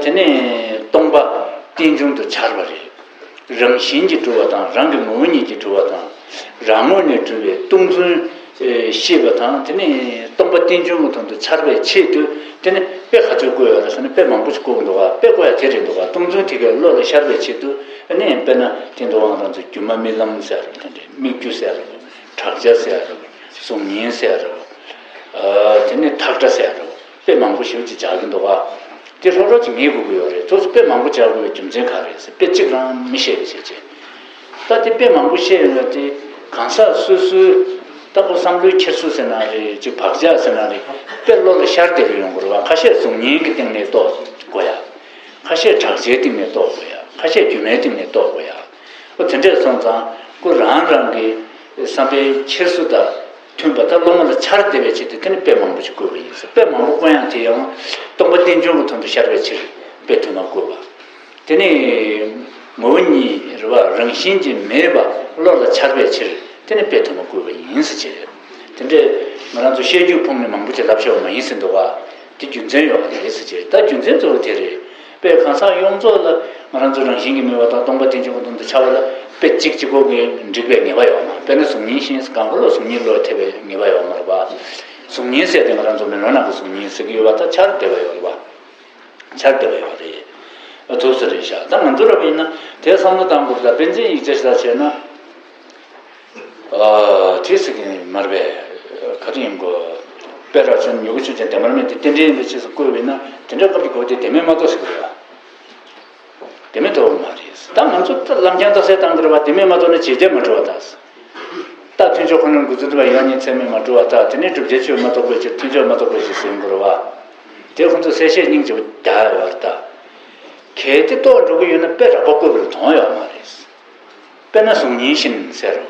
དེ་ནས་སྟོང་པ་རྟེན་འབྱུང་དུ་འཆར་བ་རེད། རང་བཞིན་གྱིས་གྲུབ་པ་དང་རང་གི་ངོ་བོ་ཉིད་ཀྱིས་གྲུབ་པ་དང་། རང་ངོས་ནས་གྲུབ་པའི་སྟོང་ཚུལ་ཤེས་པ་དང་དེ་ནས་སྟོང་པ་རྟེན་འབྱུང་གི་དོན་དུ་འཆར་བའི་ཆེད་དུ་དེ་ནས་དཔེ་ག་ཚོད་བཀོད་ཡོད་རེད་ཟེར་ན་དཔེ་མང་པོ་ཞིག་བཀོད་ཀྱི་འདུག་ག་དཔེ་བཀོད་ཡ་དེ་རེད་འདུག་ག་སྟོང་ཚུལ་དེ་གའི་བློ་ལ་ཤར་བའི་ཆེད་དུ་དེ་ནས་དཔེར་ན་དེ་འདུག་ག་ང་རང་ཚོ་སྒྱུ་མ་རྨི་ལམ་ཟེར་བ་དེ་འདྲའི་སྨིག་རྒྱུ་ཟེར་བ་གྲགས་ཆ་ཟེར་བ། གཟུགས་བརྙན་ཟེར་རོ། དེ་ནས་ཐག་སྒྲ་ཟེར་རོ། དཔེ་མང་པོ་ཞེ་པོ་ཅིག་སྦྱར་གྱི་འདུག་ག་དེ་ལྷོད་ལྷོད་ཅིག་ངེས་དགོས་ཀྱི་ཡོད་རེད། ཐུགས་སུ་དཔེ་མང་པོ་སྦྱར་དགོས་པའི་རྒྱུ་མཚན་ག་རེ་རེད་ཟེར་དཔེ་གཅིག་རང་མི་ཤེས་པ་བྱས་བྱས། ད་དེ་དཔེ་མང་པོ་བཤད་ཡོང་ན་དེ་གང་ཟག་སོ་སོའི་ལྟ་བུ་བསམ་བློའི་འཁྱེར་སོ་ཟེར་ན་རེད། ཅིག་བག་ཆགས་ཟེར་ན་རེད། དཔེ་བློ་ལ་ཤར་བསྡད་པ་ཡོང་དགོས་རེད་བ། ཁ་ཤས་གཟུགས་བརྙན་གྱི་སྟེང་ནས་རྟོགས་དགོས་ཡ། ཁ་ཤས་གྲགས་ཆའི་སྟེང་ནས་རྟོགས་དགོས་ཡ། ཁ་ཤས་སྒྱུ་མའི་སྟེང་ནས་རྟོགས་དགོས་ཡ། ཨོ་དེ་འདྲས་སོང་ཙང་ཁོ་རང་རང་གི་བསམ་པའི་འཁྱེར་སོ་དང་མཐུན་པ་ད་སློབ་མ་ལ་འཆར་བདེ་བའི་ཆེད་དུ་དེ་ནི་དཔེ་མང་པོ་ཞིག་བཀོད་པ་ཡིན་ཟེར། དཔེ་མང་པོ་བཀོད་ཡང་དེ་ཡང་སྟོང་པ་རྟེན་འབྱུང་གི་དོན་དུ་ཤར་བའི་ཕྱིར་དཔེ་དུ་མ་བཀོད་པ། དེ་ནི་ངོ་བོ་ཉིད་རེད་བ། རང་བཞིན་གྱིས་མེད་པ་བློ་ལ་འཆར་བའི་ཕྱིར་དེ་ནི་དཔེ་དུ་མ་བཀོད་པ་ཡིན་ཟེར་བྱས། དེ་འདྲས་ང་རང་ཚོ་བཤད་རྒྱུད་ཕུང་ནས་མང་པོ་ཅིག་ལབ་ཤོར་བ་མ་ཡིན་ཟེར་འདུག་ག་དེ་རྒྱུ་མཚན་ཡོད་པ་རེད་ཟེར་བྱས། ད་རྒྱུ་མཚན་གཙོ་བོ་དེ་རེད། དཔེ་གང་ཟག་ཡོངས་རྫོགས་ལ་ང་རང་ཚོ་རང་བཞིན་གྱིས་མེད་པ་དང་སྟོང་པ་རྟེན་འབྱུང་གི་དོན་དུ་འཆར་བ་ལ་དཔེ་གཅིག་གཅིག་པོ་གིས་འགྲིག་པའི་ངེས་པ་ཡོད་མ་རེད། དཔེར་ན་གཟུགས་བརྙན་བཞིན་གང་ག་ལ་གཟུགས་བརྙན་བློ་ཐེབས་པའི་ངེས་པ་ཡོད་མ་རེད་པ། གཟུགས་བརྙན་ཟེར་དེ་ང་རང་ཚོ་མེ་ལོང་ནང་གི་གཟུགས་བརྙན་ཟེར་གྱི་ཡོད་པ་ད་འཆར་བདེ་བ་ཡོད་རེད་པ། འཆར་བདེ་བ་ཡོད་རེད། ཐུགས་སུ་རེད་ཤག་ད་ང་ཚོ་ར་བ་ཡིན་ན་དེ་བསམ་བློ་བཏང་དགོས་རེད། ད་དཔེ་མཚོན་ཡིག་ཆ་ཞིག་ལ་བྱས་ན། ཨ་དེ་ཟེར་གྱི་མ་རེད་པས། ག་དུས་ཡིན་གོ། དཔེ་རབ་བྱུང་མྱུ་གུ་ཆུ་ཅན་བདེན་པར་མེད་དེ་རྟེན་འབྲེལ་ཡིན་པའི་ཕྱིར་ཟེར་བཀོད་པས་ན་དེ་འདྲའི་སྐབས་ཀྱི་གོ་དེ་བདེན་མེད་མ་གཏོགས་ཟེར་གྱི་རེད་པ། བདེན་མེད་གཏོགས་མ་རེད། ད་ང་ཚོ་ད་ལམ་རྐྱང་རྟགས་གསལ་བཏང་གི་རེད་པ། བདེན་མེད་མ་གཏོགས་ན་བྱེད་བྱེད་མ་གྲུབ་པ་ད། ད་མཐུན་ཕྱོགས་ཁོ་ནར་འགོད་ཚུལ་སྒྲུབ་པ་ཡང་ཉིད་ཚད་མས་མ་གྲུབ་པ་ད་དེ་ནས་བསྒྲུབ་བྱའི་ཆོས་མ་གཏོགས་པའི་ཕྱིར་མཐུན་ཕྱོགས་མ་གཏོགས་པའི་ཕྱིར་ཟེར་གྱི་རེད་པ། དེ་ཁོ་ཚོ་གསལ་བཤད་སྙིང་རྗེ་པོ་རྒྱག་ཡོད་རེད་ད། གལ་ཏེ་རྟོགས་འགྲོ་གི་ཡོད་ན་དཔེ་རགས་པ་བཀོད་པ་ལ་དོན་ཡོད་མ་རེད། དཔེར་ན་གཟུགས་བརྙན་བཞིན་ཟེར་རོ།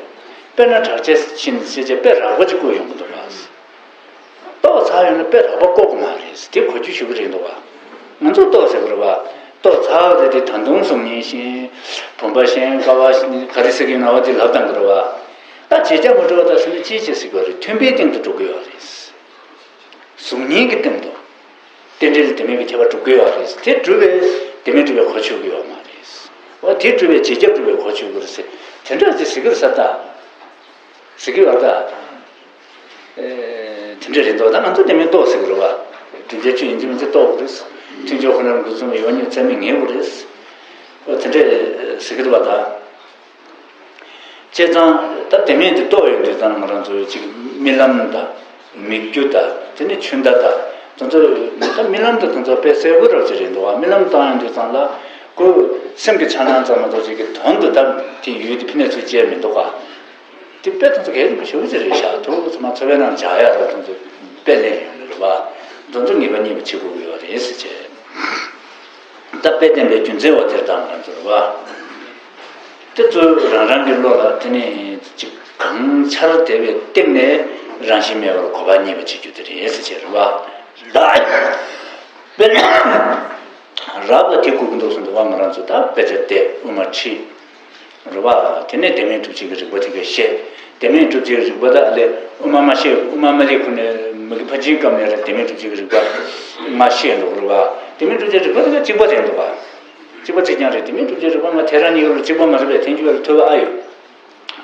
དཔེར་ན་གྲགས་ཆ་བཞིན་ཟེར་བྱས་དཔེ་རགས་པ་ཅིག་བཀོད་ཡོང་གི་འདུག་ག་རྟོགས་ཚར་ཡོང་ན་དཔེ་རགས་པ་བཀོད་དགོས་མ་རེད། དེ་གོ་རྒྱུ་ཞུ་གི་རེད་འདུག་ག་ང་ཚོས་རྟོགས་ཟེར་གི་རེད་པ། རྟོགས་ཚར་བ་དེ་དེ་ད་དུང་གཟུགས་བརྙན་བཞིན། བུམ་པ་བཞིན། ཀ་བ་བཞིན། ག་རེ་ཟེར་གི་ཡོད་ན་འོ་དེ་ལབ་བཏང་གི་རེད་པ། ད་བྱེད་བྱེད་མ་གྲུབ་པ་ད་ཟེར་ན་ཅིའི་ཕྱིར་ཟེར་གི་རེད། མཐུན་དཔེའི་སྟེང་དུ་འགྲོ་གི་ཡོད་རེད། གཟུགས་བརྙན་གྱི་སྟེང་དུ། རྟེན་འབྲེལ་ དེ་མིན་གྱི་ཁྱད་པར་སྒྲུབ་དགོས་ཡོད་རེད། དེ་སྒྲུབ་པའི་དེ་མིན་སྒྲུབ་པའི་གོ་ཆོད་ཀྱི་ཡོད་མ་རེད། འོ་དེ་སྒྲུབ་པའི་བྱེད་རྐྱབ་སྒྲུབ་པའི་གོ་ཆོད་ཀྱི་རེད་ཟེར། དེ་འདྲ་ཅིག་ཟེར་གྱི་རེད་ས་ད། ཟེར་གྱི་ཡོད་ད། ཨེ། དེ་འདྲ་རེད་འདུག་ད་ང་ཚོ་དེ་མིན་རྟོགས་ཟེར་གྱི་རེད་བ། སྒྲུབ་བྱ་ཆོས་ཡིན་གཅིག་མིན་གཅིག་རྟོགས་དགོས་རེད། མཐུན་ཕྱོགས་ཁོ་ནར་འགོད་ཚུལ་མི་ཡོང་ཉིད་ཚད་མས་ངེས་དགོས་རེད། འོ་དེ་འདྲ་ཟེར་གྱི་རེད་བ་ད། བྱས་ཙང་ད་དེ་མིན་དེ་རྟོགས་ཡོང་དུས་ཙང་ང་རང་ཚོ་ཅིག་རྨི་ལམ་དང་། སྨིག་རྒྱུ་དང་། དེ་ནས་ཆུ་ཟླ་དང་། དེ་ཚོ་ད་རྨི་ལམ་དང་དེ་ཚོ་དཔེ་གསལ་པོ་རབ་ཅིག་རེད་འདུག་བ། རྨི་ལམ་བཏང་ཡོང་དུས་ཙང་ལ་ཁོ་སེམས་ཀྱི་འཆར་སྣང་ཙམ་མ་གཏོགས་ཅིག་གི་དོན་དུ་ད་དེ་ཡུལ་དེ་ཕི་ནས་ཚུར་སྐྱེལ་མི་འདུག་ག། དེ་དཔེ་དེ་ཚོ་གལ་ཆེན་པོ་ཞེ་པོ་ཅིག་རེད་ཤག་ཐུགས་ཚང་མ་འཚོ་བའི་ནང་བཞག་ཡག་ར་དེ་ཚོ་དཔེ་ལེན་ཡོང་ནི་རེད་བ། དེ་ཚོ་ངེས་པ་རྙེད་པ་བྱེད་དགོས་ཀྱི་ཡོད་རེད་ཟེར་བྱས། ད་དཔེ་བསྟན་པའི་རྒྱུ་མཚན་འོ་དེར་བཏང་ང་ཚོར་བ། དེ་ཚོ་རང་རང་གི་བློ་ལ་དེ་ནས་ཅིག་གང་འཆར་དེ་བའི་སྟེང་ནས་རང་བཞིན་མེད་པར་གོ་བ་རྙེད་པ་བྱེད་རྒྱུ་དེ་རེད་ཟེར་བྱས་རེད་བ། དཔེར་ན་རབ་ལ་དེ་གོ་གི་འདུག་ཟེར་འདུག་བ། ང་རང་ཚོ་ད་དཔེ་ཆ་བལྟས་དབུ་མ་ཁྲིད། རེད་བ། དེ་ནས་དེ་མིན་སྒྲུབ་བྱེད་ཀྱི་རིགས་པ་དེ་ག་བཤད། དེ་མིན་སྒྲུབ་བྱེད་ཀྱི་རིགས་པ་དག་ལས་དབུ་མ་མ་བཤད། དབུ་མ་མ་ལས་ཁུ་ནས་མི་གི་ཕ་ཆིན་སྐབས་ནས་རེད། དེ་མིན་སྒྲུབ་བྱེད་ཀྱི་རིགས་པ་མ་བཤད་འདུག་རེད་བ། དེ་མིན་སྒྲུབ་བྱེད་རིགས་པ་དེ་ག་གཅིག་པ་རེད་འདུག་བ། གཅིག་པ་གཅིག་རྐྱང་རེད། དེ་མིན་སྒྲུབ་བྱེད་རིགས་པ་ང་ཐེ་རང་གཉིས་ཀ་ལ་གཅིག་པ་མ་རེད་པས། ཐེན་ཅུ་བ་ལ་ཐོས་པ་ཨ་ཡོད།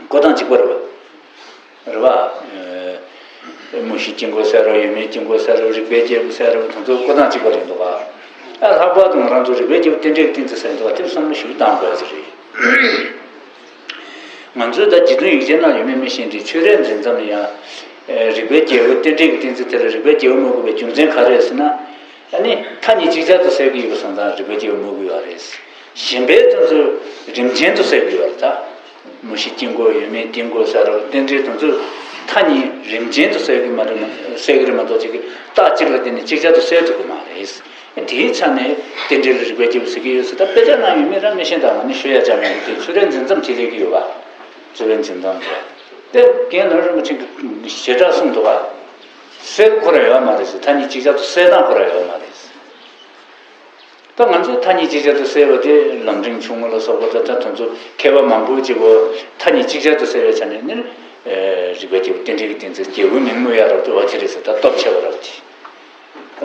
གོ་སྟངས་གཅིག་པ་རེད་བ། རེད་བ། མུ་བཞིའི་དཀྱིལ་འཁོར་ཟེར་རོ། ཡོད་མེད་དཀྱིལ་འཁོར་ཟེར་རོ། རིགས་པའི་རྒྱལ་པོ་ཟེར་རོ། དེ་ཚོ་གོ་སྟངས་གཅིག་པ་རེད་འདུག་བ། ཨ་ལྷག་པར་དུ་ང་རང་ཚོ་རིགས་པའི་རྒྱལ་པོ་རྟེན་འབྲེལ་གྱི་གཏན་ཚིགས་ཟེར་འདུག་བ། དེར་བསམ་བློ་ཞིག་བཏང་དགོས་ས་རེད། ང་ཚོས་ད་རྗེ་བཙུན་ཡིག་ཆའི་ནང་ཡོད་མེད་མི་ཤེས་འདྲི། ཆོས་རའི་འཛིན་མཚམས་ལ་ཡང་། ཨེ། རིགས་པའི་རྒྱལ་པོ་རྟེན་འབྲེལ་གྱི་གཏན་ཚིགས་དེ་ལ་རིགས་པའི་རྒྱལ་པོ་སྨོས་དགོས་པའི་རྒྱུ་མཚན་ག་རེ་རེད་ཟེར་ན། ཨ་ནི་མཐའ་གཉིས་ཅིག་ཅར་དུ་གསལ་གྱི་ཡོད་པ་སོང་ཙང་རིགས་པའི་རྒྱལ་པོ་སྨོས་དགོས་པ་རེད། གཞན་པའི་དོན་ཚུལ་རིམ་ཅན་དུ་གསལ་གྱི་ཡོད་རེད་ད། མུ་བཞི་དཀྱིལ་འཁོར། ཡོད་མེད་དཀྱིལ་འཁོར་ཟེར་རོ། རྟེན་འབྲེལ་དོན་ཚུལ་མཐའ་གཉིས་རིམ་ཅན་དུ་གསལ་གྱི་མ་རེད། གསལ་གྱི་རེད་མ་གཏོགས་ཅིག་གི་རྟགས་གཅིག་ལ་བརྟེན་ནས་ཅིག་ཅར་དུ་གསལ་ཐུབ་ཀྱི་མ་རེད། དེའི་ཆ་ནས་རྟེན་འབྲེལ་ལ་རིགས་པའི་རྒྱལ་པོ་ཟེར་གྱི་ཡོད་ཟེར། ད་དཔེ་ཆ་ནང་ཡོད་མེད་རང་མི་ཤེས། ད་ང་ནི་ཤོད་ཡ་ཅང་མེད་གི། དེ་ཆོས་རའི་འཛིན་མཚམས་དེ་ལས་ཀྱི་ཡོད་པ། ཆོས་རའི་འཛིན་མཚམས་རེད། དེ་རྒན་ནོར་རིན་པོ་ཆེ་གིས་ཞེ་དྲག་གསུངས་འདུག་ག། གསལ་ཁོ་རང་ཡོད་མ་རེད་ཟེར། མཐའ་གཉིས་ཅིག་ཅར་དུ་གསལ་སྟངས་ཁོ་རང་ཡོད་མ་རེད་ཟེར། ད་ང་ཚོས་མཐའ་གཉིས་ཅིག་ཅར་དུ་གསལ་བ་དེ་ལམ་རིམ་ཆུང་ངུ་ལ་སོགས་པ་དང་། ད་དེ་ཚོ་མཁས་པ་མང་པོ་ཅིག་གིས་མཐའ་གཉིས་ཅིག་ཅར་དུ་གསལ་བའི་ཆ་ནས་ནི། ཨེ། རིགས་པའི་རྒྱལ་པོ་རྟེན་འབྲེལ་གྱི་གཏན་ཚིགས་རྒྱལ་པོའི་མིང་སྨོས་ཡ་རབ་ཏུ་བ་དེ་རེད་ཟེར། ད་སྟོབས་ཆེ་བ་རབ་དེ་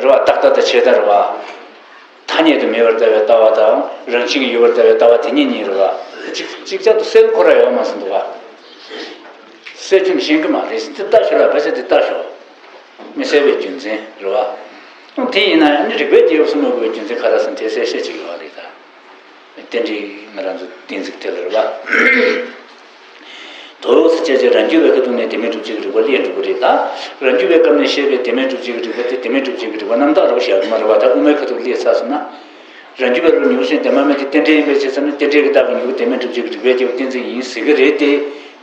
རེད་བ། རྟག་ལྟ་དང་ཆད་ལྟ་རེད་བ། ཐ་སྙད་དུ་མེད་པར་ལྟ་བའི་ལྟ་བ་དང་། རང་བཞིན་གྱིས་ཡོད་པར་ལྟ་བའི་ལྟ་བ་དེ་གཉིས་གཉིས་རེད་བ། ཅིག་ཅིག་ཅར་དུ་གསལ་ཁོ་རང་ཡོད་མ་ཟིན་འདུག་བ། གསལ་ཁྱོན་ཤེས་ཀྱི་མ་རེད། དེ་ལྟ་ཞོག་ལ། བས་དེ་ལྟ་ཞོག། མི་གསལ་བའི་རྒྱུ་མཚན་རེད་བ། དེ་ཡིན་ན་ཡང་ནི་རིགས་པའི་རྒྱལ་པོ་སུ་སྨོས་དགོས་པའི་རྒྱུ་མཚན་ག་རེ་ཟེར་ན་དེ་གསལ་བཤད་ཅིག་ཡོད་རེད་ད། རྟེན་འབྲེལ་ང་རང་ཚོ་གཏན་ཚིགས་དེ་ལ་རེད་བ། དོ་ཟེར་བྱས་ཀྱི་རང་རྒྱུད་པའི་ཁ་ཐུག་ནས་དེ་མིན་སྒྲུབ་བྱེད་ཀྱི་རིགས་པ་ལས་འགྲུབ་པ་རེད་ད། རང་རྒྱུད་པའི་སྐབས་ནས་བཤད་པའི་དེ་མིན་སྒྲུབ་བྱེད་ཀྱི་རིགས་པ་དེ་དེ་མིན་སྒྲུབ་བྱེད་ཀྱི་རིགས་པ་རྣམ་དག་རེད་བ་ཞེས་ཀྱི་མ་རེད་བ། ད་དབུ་མའི་ཁ་ཐུག་ལས་ཚར་སོང་ན། རང་རྒྱུད་པ་རུ་ཉེ་བར་ཞེན་དེ་མ་མེད་དེ་རྟེན་འབྲེལ་ཡིན་པའི་ཕྱིར་ཟེར་ན། རྟེན་འབྲེལ་གྱི་རྟགས་ཀྱི་མྱུ་གུ་དེ་མིན་སྒྲུབ་བྱེད་ཀྱི་རིགས་པའི་རྒྱལ་པོ་གཏན་ཚིགས་ཡིན་ཟེར་གྱི་རེད་དེ།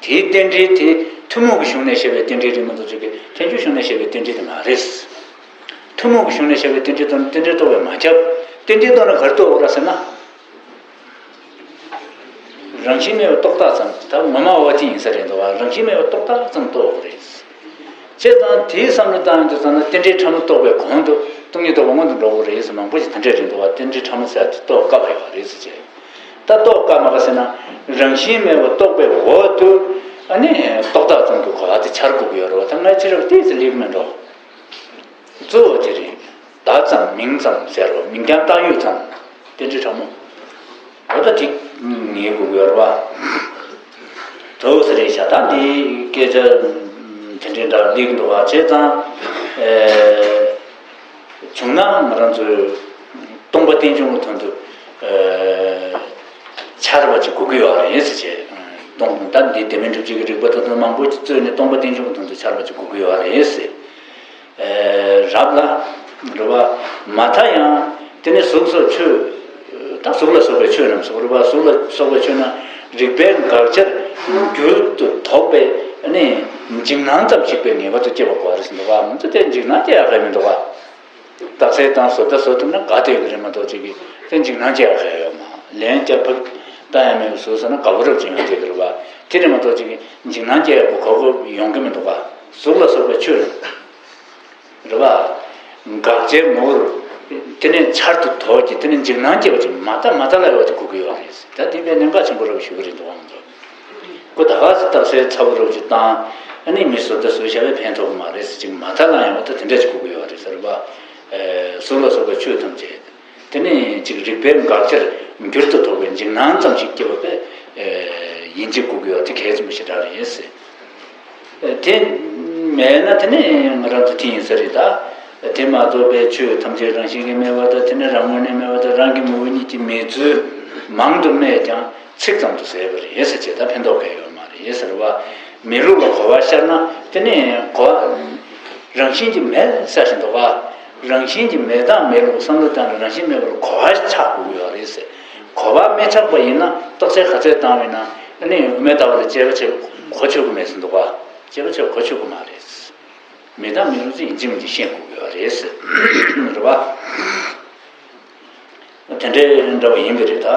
དེའི་རྟེན་འབྲེལ་དེ་ཐུན་མོང་གི་གཞུང་ནས་བཤད་པའི་རྟེན་འབྲེལ་རེད་མ་གཏོགས་ཅིག་གི་ཐལ་འགྱུར་གཞུང་ནས་བཤད་པའི་རྟེན་འབྲེལ་དེ་མ་རེད། ཐུན་མོང་གི་གཞུང་ནས་བཤད་པའི་རྟེན་འབྲེལ་དང་རྟེན་འབྲེལ་རྟོགས་པས་མ་ཁྱབ། རྟེན་འབྲེལ་རྟོགས་ན་ག་རེ་རྟོགས་དགོས་རེད་ཟེར་ན། རང་བཞིན་མེད་པའི་རྟོག་བཏགས་ཙམ། ད་ངོ་མ་འོ་དེ་ཡིན་ས་རེད་འདུག་བ། རང་བཞིན་མེད་པའི་རྟོག་བཏགས་ཙམ་རྟོགས་དགོས་རེད། བྱས་ཙང་དེའི་བསམ་བློ་བཏང་ཡོང་དུས་ཙམ་ན་རྟེན་འབྲེལ་ཕྲ་མོ་རྟོགས་པའི་གོང་དུ་སྟོང་ཉིད་རྟོགས་པ་སྔོན་དུ་འགྲོ་དགོས་རེད་ཟེར། མང་པོ་ཞིག་དེ་འདྲས་རེད་འདུག་བ། རྟེན་འབྲེལ་ཕྲ་མོ་ཟེར་ཡ་དེ་རྟོགས་དཀའ་བ་ཡོད་རེད་ཟེར་བྱས། ད་རྟོགས་དཀའ་མ་ག་ཟེར་ན། རང་བཞིན་མེད་པ་རྟོགས་པའི་འོག་ཏུ་ཨ་ནི་རྟོག་བཏགས་ཙམ་གྱི་གོ་བ་དེ་འཆར་དགོས་ཀྱི་ཡོད་རེད་བ། ད་ངས་ཕྱི་རབས་ཏོག་ཙམ་ལེགས་མེད་འགྲོ། གཙོ་བོ་དེ་རེད། བརྡ་ཙམ་མིང་ཙམ་ཟེར་རོ། མིང་རྐྱང་བཏགས་ཡོད་ཙམ། རྟེན་འབྲེལ་ཕྲ་མོ། འོ་ད་དེ་ངེས་དགོས་ཀྱི་ཡོད་རེད་བ། དོགས་སེ་རེད་ཤག་ད་འདི་སྐད་ཆ་དེ་འདྲའི་འདྲ་སླེབས་འདུག་བ། བྱས་ཙང་། ཨེ། བྱུང་ན་ང་རང་ཚོས་སྟོང་པ་རྟེན་འབྱུང་གི་དོན་དུ། ཨེ། འཆར་བ་ཅིག་དགོས་ཀྱི་ཡོད་རེད་ཟེར་བྱས། སྟོང་། ད་འདི་དེ་མིན་སྒྲུབ་བྱེད་ཀྱི་རིགས་པ་དང་དོན་མང་པོ་ཅིག་བརྩིས་ནས་སྟོང་པ་རྟེན་འབྱུང་གི་དོན་དུ་འཆར་བ་ཅིག་དགོས་ཀྱི་ཡོད་རེད་ཟེར། ཨེ། རབ་ལ། རེད་བ། མ་མཐའ་ཡང་དེ་ནི་གཟུགས་སོགས་ཆོས། ད་གཟུགས་ལ་སོགས་པའི་ཆོས་རྣམས་སོགས་རེད་བ། གཟུགས་ལ་སོགས་པའི་ཆོས་རྣམས་རིགས་པས་དགག་བྱར་འགྱུར་དུ་དོགས་པའི་ནི་འཇིགས་སྣང་ཙམ་ཞིག་པའི་ངེས་པ་དུ་སྐྱེ་བ་དགོས་རེད་ཟེར་འདུག་བ། ང་ཚོ་དེ་འཇིགས་སྣང་སྐྱེ་ཡག་གི་མི་འདུག་བ། རྟགས་གསལ་དང་བཟོ་ལྟ་བཟོ་ཐུབ་ན་དགའ་བསྡད་ཀྱི་རེད་མ་གཏོགས་ཅིག་གིས་དེ་འཇིགས་སྣང་སྐྱེ་ཡག་གི་ཡོད་མ། ལན་རྒྱབ་ཕབ་བཏང་ཡ་མེད་པའི་བཟོ་ཟེར་ན་དགའ་པོ་རབ་ཅིག་ཡོང་བསྡད་ཀྱི་རེད་བ། དེ་རེད་མ་གཏོགས་ཅིག་གིས་འཇིགས་སྣང་སྐྱེ་ཡག་གི་གོ་སྐབས་ཡོང་གི་མི་འདུག་བ། གཟུགས་ལ་སོགས་པའི་ཆོས་རེད། རེད་བ། དགག་བྱའི་ངོ་བོར། དེ་ནས་འཆར་དུ་དོགས་ཀྱི་དེ་ནས་འཇིགས་སྣང་སྐྱེ་བ་ཅིག་མ་མཐའ་མ་མཐའ་ལ་ཡོད་དེ་དགོས་ཀྱི་ཡོད་རེད། ད་དེ་དཔེ་གནད་འགག་ཆེན་པོ་རེད་ཞུ་གི་རེད་འདུག་ཨང་། ཁོ་ད་ག་ཟེ་རྟགས་གསལ་ཚ་པོ་རེད་ཅིག་བཏང་། ཨ་ནི་མི་བཟོ་ལྟ་བཟོ་བྱ་བའི་ཕན་ཐོགས་ཀྱི་མ་རེད་ཟེར་ཅིག་མ་མཐའ་ལ་ཡང་འོ་ད་དེ་འདྲ་ཅིག་དགོས་ཀྱི་ཡོད་རེད་ཟེར་བ། གཟུགས་ལ་སོགས་པའི་ཆོས་ཐམས་ཅད་དེ་ནི་ཅིག་རིག་པའི་འགག་ཆར་འགྱུར་དུ་ཐོགས་པའི་འཇིགས་སྣང་ཙམ་ཞིག་སྐྱེ་བ་དཔེ་ཡིན་གཅིག་དགོས་ཀྱི་ཡོད་དེ་གལ་ཆེན་པོ་ཞེ་དྲག་རེད་ཟེར། དེ་མེད་ན་དེ་ནི་ང་རང་ཚོ་དེ་ཡིན་ས་རེད་ད། དེ་མ་གཏོགས་པའི་ཆོས་ཐམས་ཅད་རང་བཞིན་གྱིས་མེད་པ་དང་དེ་ནི་རང་ངོས་ནས་མེད་པ་དང་རང་གི་ངོ་བོ་ཉིད་ཀྱིས་མེད་ཚུལ་མང་དུ་སྨྲས་ཀྱང་ཚིག་ཙམ་དུ་ཟད་པ་རེད་ཟེར་བྱས་ད་ཕན་ཐོགས་གང་ཡང་ཡོད་མ་རེད་ཟེར་བ། མི་རུང་བ་གོ་བ་ཤར་ན་དེ་ནི་གོ་བ་རང་བཞིན་གྱིས་མེད་ས་ཞིག་འདུག་ག་རང་བཞིན་གྱིས་མེད་དང་མེད་ལུགས་བསམ་བློ་བཏང་ནས་རང་བཞིན་མེད་པར་གོ་བ་ཆགས་དགོས་ཀྱི་ཡོད་རེད་ཟེར། གོ་བ་མི་ཆགས་པ་ཡིན་ན་རྟོགས་ཚད་ག་ཚོད་བཏང་བས་ན་ཨ་ནི་དབུ་མའི་ལྟ་བ་ལ་དཔྱད་པ་བྱེད་གོ་ཆོད་ཀྱི་མེད་ཟེར་འདུག་ག་དཔྱད་པ་བྱེད་གོ་ཆོད་ཀྱི་མ་རེད། མེད་དང་མེད་ལུགས་ཅིག་ཡིན་གཅིག་མིན་གཅིག་ཤེས་དགོས་ཀྱི་ཡོད་རེད་ཟེར། རེད་བ། དེ་འདྲའི་འདྲ་བ་ཡིན་པ་རེད་ད།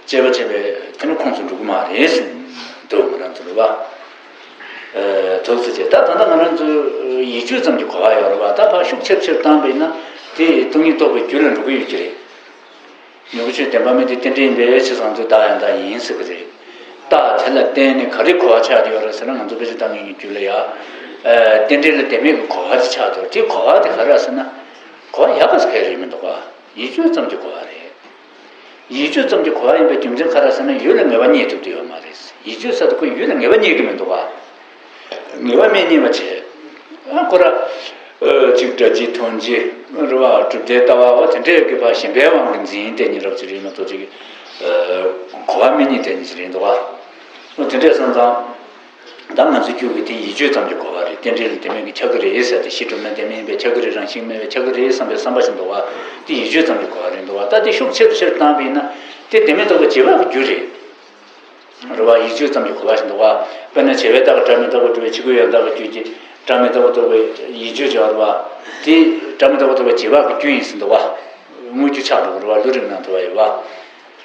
དཔྱད་པ་བྱས་པའི་དེ་ནི་ཁོངས་སུ་འགྲོ་གི་མ་རེད་ཟེར་འདུག་ང་རང་ཚོ་རེད་བ། དོགས་སེ་བྱས་ད་ད་ལྟ་ང་རང་ཚོ་ཡིད་དཔྱོད་ཙམ་གྱི་གོ་བ་ཡོད་རེད་བ་ད་ཕར་ཤུགས་ཆེར་ཆེར་བཏང་བས་ན་དེ་སྟོང་ཉིད་རྟོགས་པའི་རྒྱུ་ལ་འགྲོ་གི་ཡོད་ཀྱི་རེད། མྱུ་གུ་ཆོས་བདེན་པ་མིན་ཏེ་རྟེན་འབྲེལ་ཡིན་པའི་ཕྱིར་སོང་ཚུལ་བདག་ཡང་དག་ཡིན་ཟེར་གི་རེད། རྟགས་དེ་ལ་བརྟེན་ནས་ག་རེ་གོ་བ་ཆགས་ཀྱི་ཡོད་རེད་ཟེར་ན་ང་ཚོ་དཔེ་ཆ་བཏང་མཁན་གྱི་རྒྱུད་ལ་ཡ། རྟེན་འབྲེལ་ལ་བརྟེན་མེད་ཀྱི་གོ་བ་དེ་ཆགས་འདུག་དེ་གོ་བ་དེ་ག་རེ་རེད་ཟེར་ན། གོ་བ་ཡག་པ་ཟེར་གི་རེད་མི་འདུག་ག་ཡིད་དཔྱོད་ཙམ་གྱི་གོ་བ་རེད། ཡིད་དཔྱོད་ཙམ་གྱི་གོ་བ་ཡིན་པའི་རྒྱུ་མཚན་ག་རེ་ཟེར་ན་ཡུལ་ལ་ངེས་པ་རྙེད་ཐུབ་ཀྱི་ཡོད་མ་རེད། ཡིད་དཔྱོད་ཟེར་དུས་ཁོ་ཡུལ་ལ་ངེས་པ་རྙེད་ཀྱི་མི་འདུག་ག་ངེས་པ་མི་རྙེད་པ་བྱས། ཨ་ཁོ་ར། ཨ་གཅིག་སྒྲ་ཇི་མཐོང་ཇི། རེད་བ་གྲུབ་མཐའི་ལྟ་བ་བ་དེ་འདྲའི་གི་བ་གཞན་པའི་དབང་གིས་འཛིན་དེ་ཉིད་རབ་ཅིག་རེད་མ་གཏོགས་ཅིག་ཨ་གོ་བ་མི་རྙེད་དེ་ཉིད་ཅིག་རེད་འདུག་ག་ཨ་དེ་འདྲས་སོང་ཙང་། ད་ང་ཚོ་རྒྱུད་ཀྱི་དེ་ཡིད་དཔྱོད་ཙམ་གྱི་གོ་བ་རེད་རྟེན་འབྲེལ་ལ་བརྟེན་མེད་ཀྱི་ཆགས་ཀྱི་རེད་ཟེར་ཏེ་གཞི་གྲུབ་ན་བརྟེན་མེད་ཡིན་པས་ཆགས་ཀྱི་རེད་རང་བཞིན་མེད་པས་ཆགས་ཀྱི་རེད་བསམ་པའི་བསམ་པ་ཞིག་འདུག་བ་དེ་ཡིད་དཔྱོད་ཙམ་གྱི་གོ་བ་རེད་འདུག་བ་ད་དེ་ཤུགས་ཆེ་རུ་ཆེ་རུ་བཏང་བ་ཡིན་ན་དེ་བདེན་མེད་རྟོགས་པའི་བྱེད་པ་གི་རྒྱུ་རེད། རེད་བ། ཡིད་དཔྱོད་ཙམ་གྱི་གོ་བ་ཞིག་འདུག་བ། དཔེར་ན་བྱ་བའི་རྟགས་ཀྱིས་སྒྲ་མི་རྟག་པར་སྒྲུབ་པའི་ཕྱི་རྒོལ་ཡང་དག་གི་རྒྱུད་ཀྱི་སྒྲ་མི་རྟག་པར་རྟོགས་པའི་ཡིད་དཔྱོད་ཀྱང་རེད་བ། དེ་སྒྲ་མི་རྟག་པར་རྟོགས་པའི་བྱེད་པ་གི་རྒྱུ་ཡིན་ཟིན་འདུག་བ། དངོས་རྒྱུ་ཆགས་འགྲོ་གི་རེད་བ་ལུས་རིགས་ནང་དུ་བ་ཡོད་བ།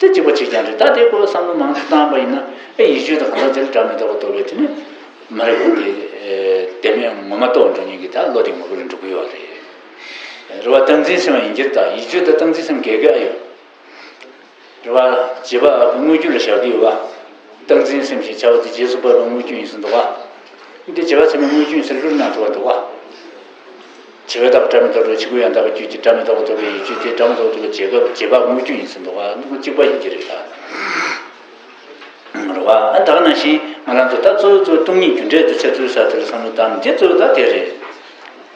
དེ་གཅིག་པ་གཅིག་རྐྱང་རེད་ད་དེ་ཁོ་བསམ་བློ་མང་དུ་བཏང་པ་ཡིན་ན་ཨེ་ཡིད་དཔྱོད་དང་གང་ཟག་དེ་ལ་སྒྲ་མི་རྟག་པར་རྟོགས་པའི་དེ་ནི་མ་རེད་གོ་དེ་བདེན་མེད་ངོ་མ་རྟོགས་འགྲོ་མཁན་གྱི་ད་བློ་དེ་ངོ་བོ་ལ་འགྲོ་གི་ཡོད་རེད། རེད་བ་སྟངས་འཛིན་སེམས་ཡིན་གྱི་རེད་ད་ཡིད་དཔྱོད་དང་སྟངས་འཛིན་སེམས་འགལ་གྱི་ཨ་ཡོད། རེད་བ། བྱེད་པ་དངོས་རྒྱུ་ལ་བཞག་གི་ཡོད་བ། སྟངས་འཛིན་སེམས་ཞེས་བྱ་བ་དེ་རྗེས་སུ་དཔག་པའི་དངོས་རྒྱུ་ཡིན་ཟིན་འདུག་བ། འདི་བྱེད་པ་ཚད་མའི་དངོས་རྒྱུ་ཡིན་ཟེར་ལུར་ན་འདུག་བ་འདུག་བ། བྱེད་པའི་རྟགས་སྒྲ་མི་རྟག་པའི་ཕྱི་རྒོལ་ཡང་དག་གི་རྒྱུད་ཀྱི་སྒྲ་མི་རྟག་པ་རྟོགས་པའི་ཡིད་དཔྱོད་དེ་སྒྲ་མི་རྟག་པ་རྟོགས་པའི་བྱེད་པ་བྱེད་པ་དངོས་རྒྱུ་ཡིན་ཟིན་འདུག་བ་འདི་གཅིག་པ་ཡིན་གྱི་རེད་ད། རེད་བ། ཨ་ད་ག་ནང་བཞིན་ང་རང་ཚོ་ད་གཙོ་བོ་གཙོ་བོ་སྟོང་ཉིད་རྒྱུ་འབྲས་དེ་འཆར་ཚུལ་ས་དེ་ལ་བསམ་བློ་བཏང་ནས་དེ་གཙོ་བོ་ད་དེ་རེད།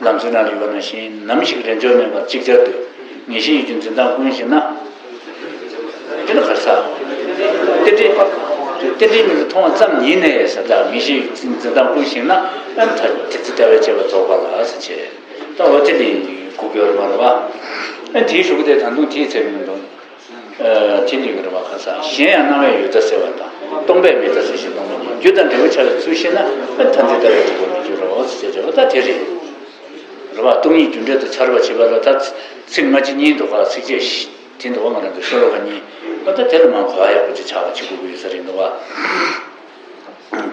ལམ་གཙོའི་ནང་ལ་ཡོད་པ་ནང་བཞིན་ནམ་ཞིག་རེས་འཇོག་མེད་པར་ཅིག་ཅར་དུ་ངེས་ཤེས་ཡིད་ཀྱི་འཛིན་སྟངས་ཀུན་ཞིག་ན། དེ་ལ་གར་ས། རྟེན་འབྲེལ། རྟེན་འབྲེལ་མིན་ལ་མཐོང་བ་ཙམ་ཡིན་ནའི་ས་དག་ངེས་ཤེས་ཡིད་ཀྱི་འཛིན་སྟངས་ཀུན་ཞིག་ན་ཨ་ཐ་དེ་ཚེ་ལྟ་བའི་བྱེད་པ་རྫོགས་པ་ལ་ཟེར་བྱས། ད་འོ་དེ་ལས་གུག་ཡོད་རེད་མ་རེད་བ། ཨ་དེའི་གཞུག་གུ་དེ་ད་དུང་དེའི་ཚེ་མི་འདུག་ཨ་དེ་ནི་གི་རེད་བ་ཁ་སང་གཞན་ཡང་སྣང་བས་ཡོད་ལྟ་སེལ་བ་དང་སྟོང་པས་མེད་ལྟ་སེལ་ཞེས་སྟོང་པ་ཉིད་རྒྱུ་དང་འབྲས་བུ་འཆར་བའི་ཚུལ་ཤེས་ན་མཐར་འཛིན་ལྟ་བའི་གྲུབ་པ་མི་འགྱུར་རོ་ཟེར་བྱས་པ་ད་དེ་རེད། རེད་བ་སྟོང་ཉིད་རྒྱུ་འབྲས་དུ་འཆར་བ་བྱེད་པ་ལ་ད་ཚིག་སྔ་ཕྱི་གཉིས་འདུག་ག་ཚིགས་བཅད་བཞི་དེ་འདུག་ག་ང་རང་ཚོ་ཤོ་ལོ་ཀ་གཉིས་པ་ད་དེ་ལ་མང་གོ་བ་ཡག་པོ་ཅིག་ཆགས་པ་བྱེད་དགོས་ཀྱི་ཡོད་ས་རེད་འདུག་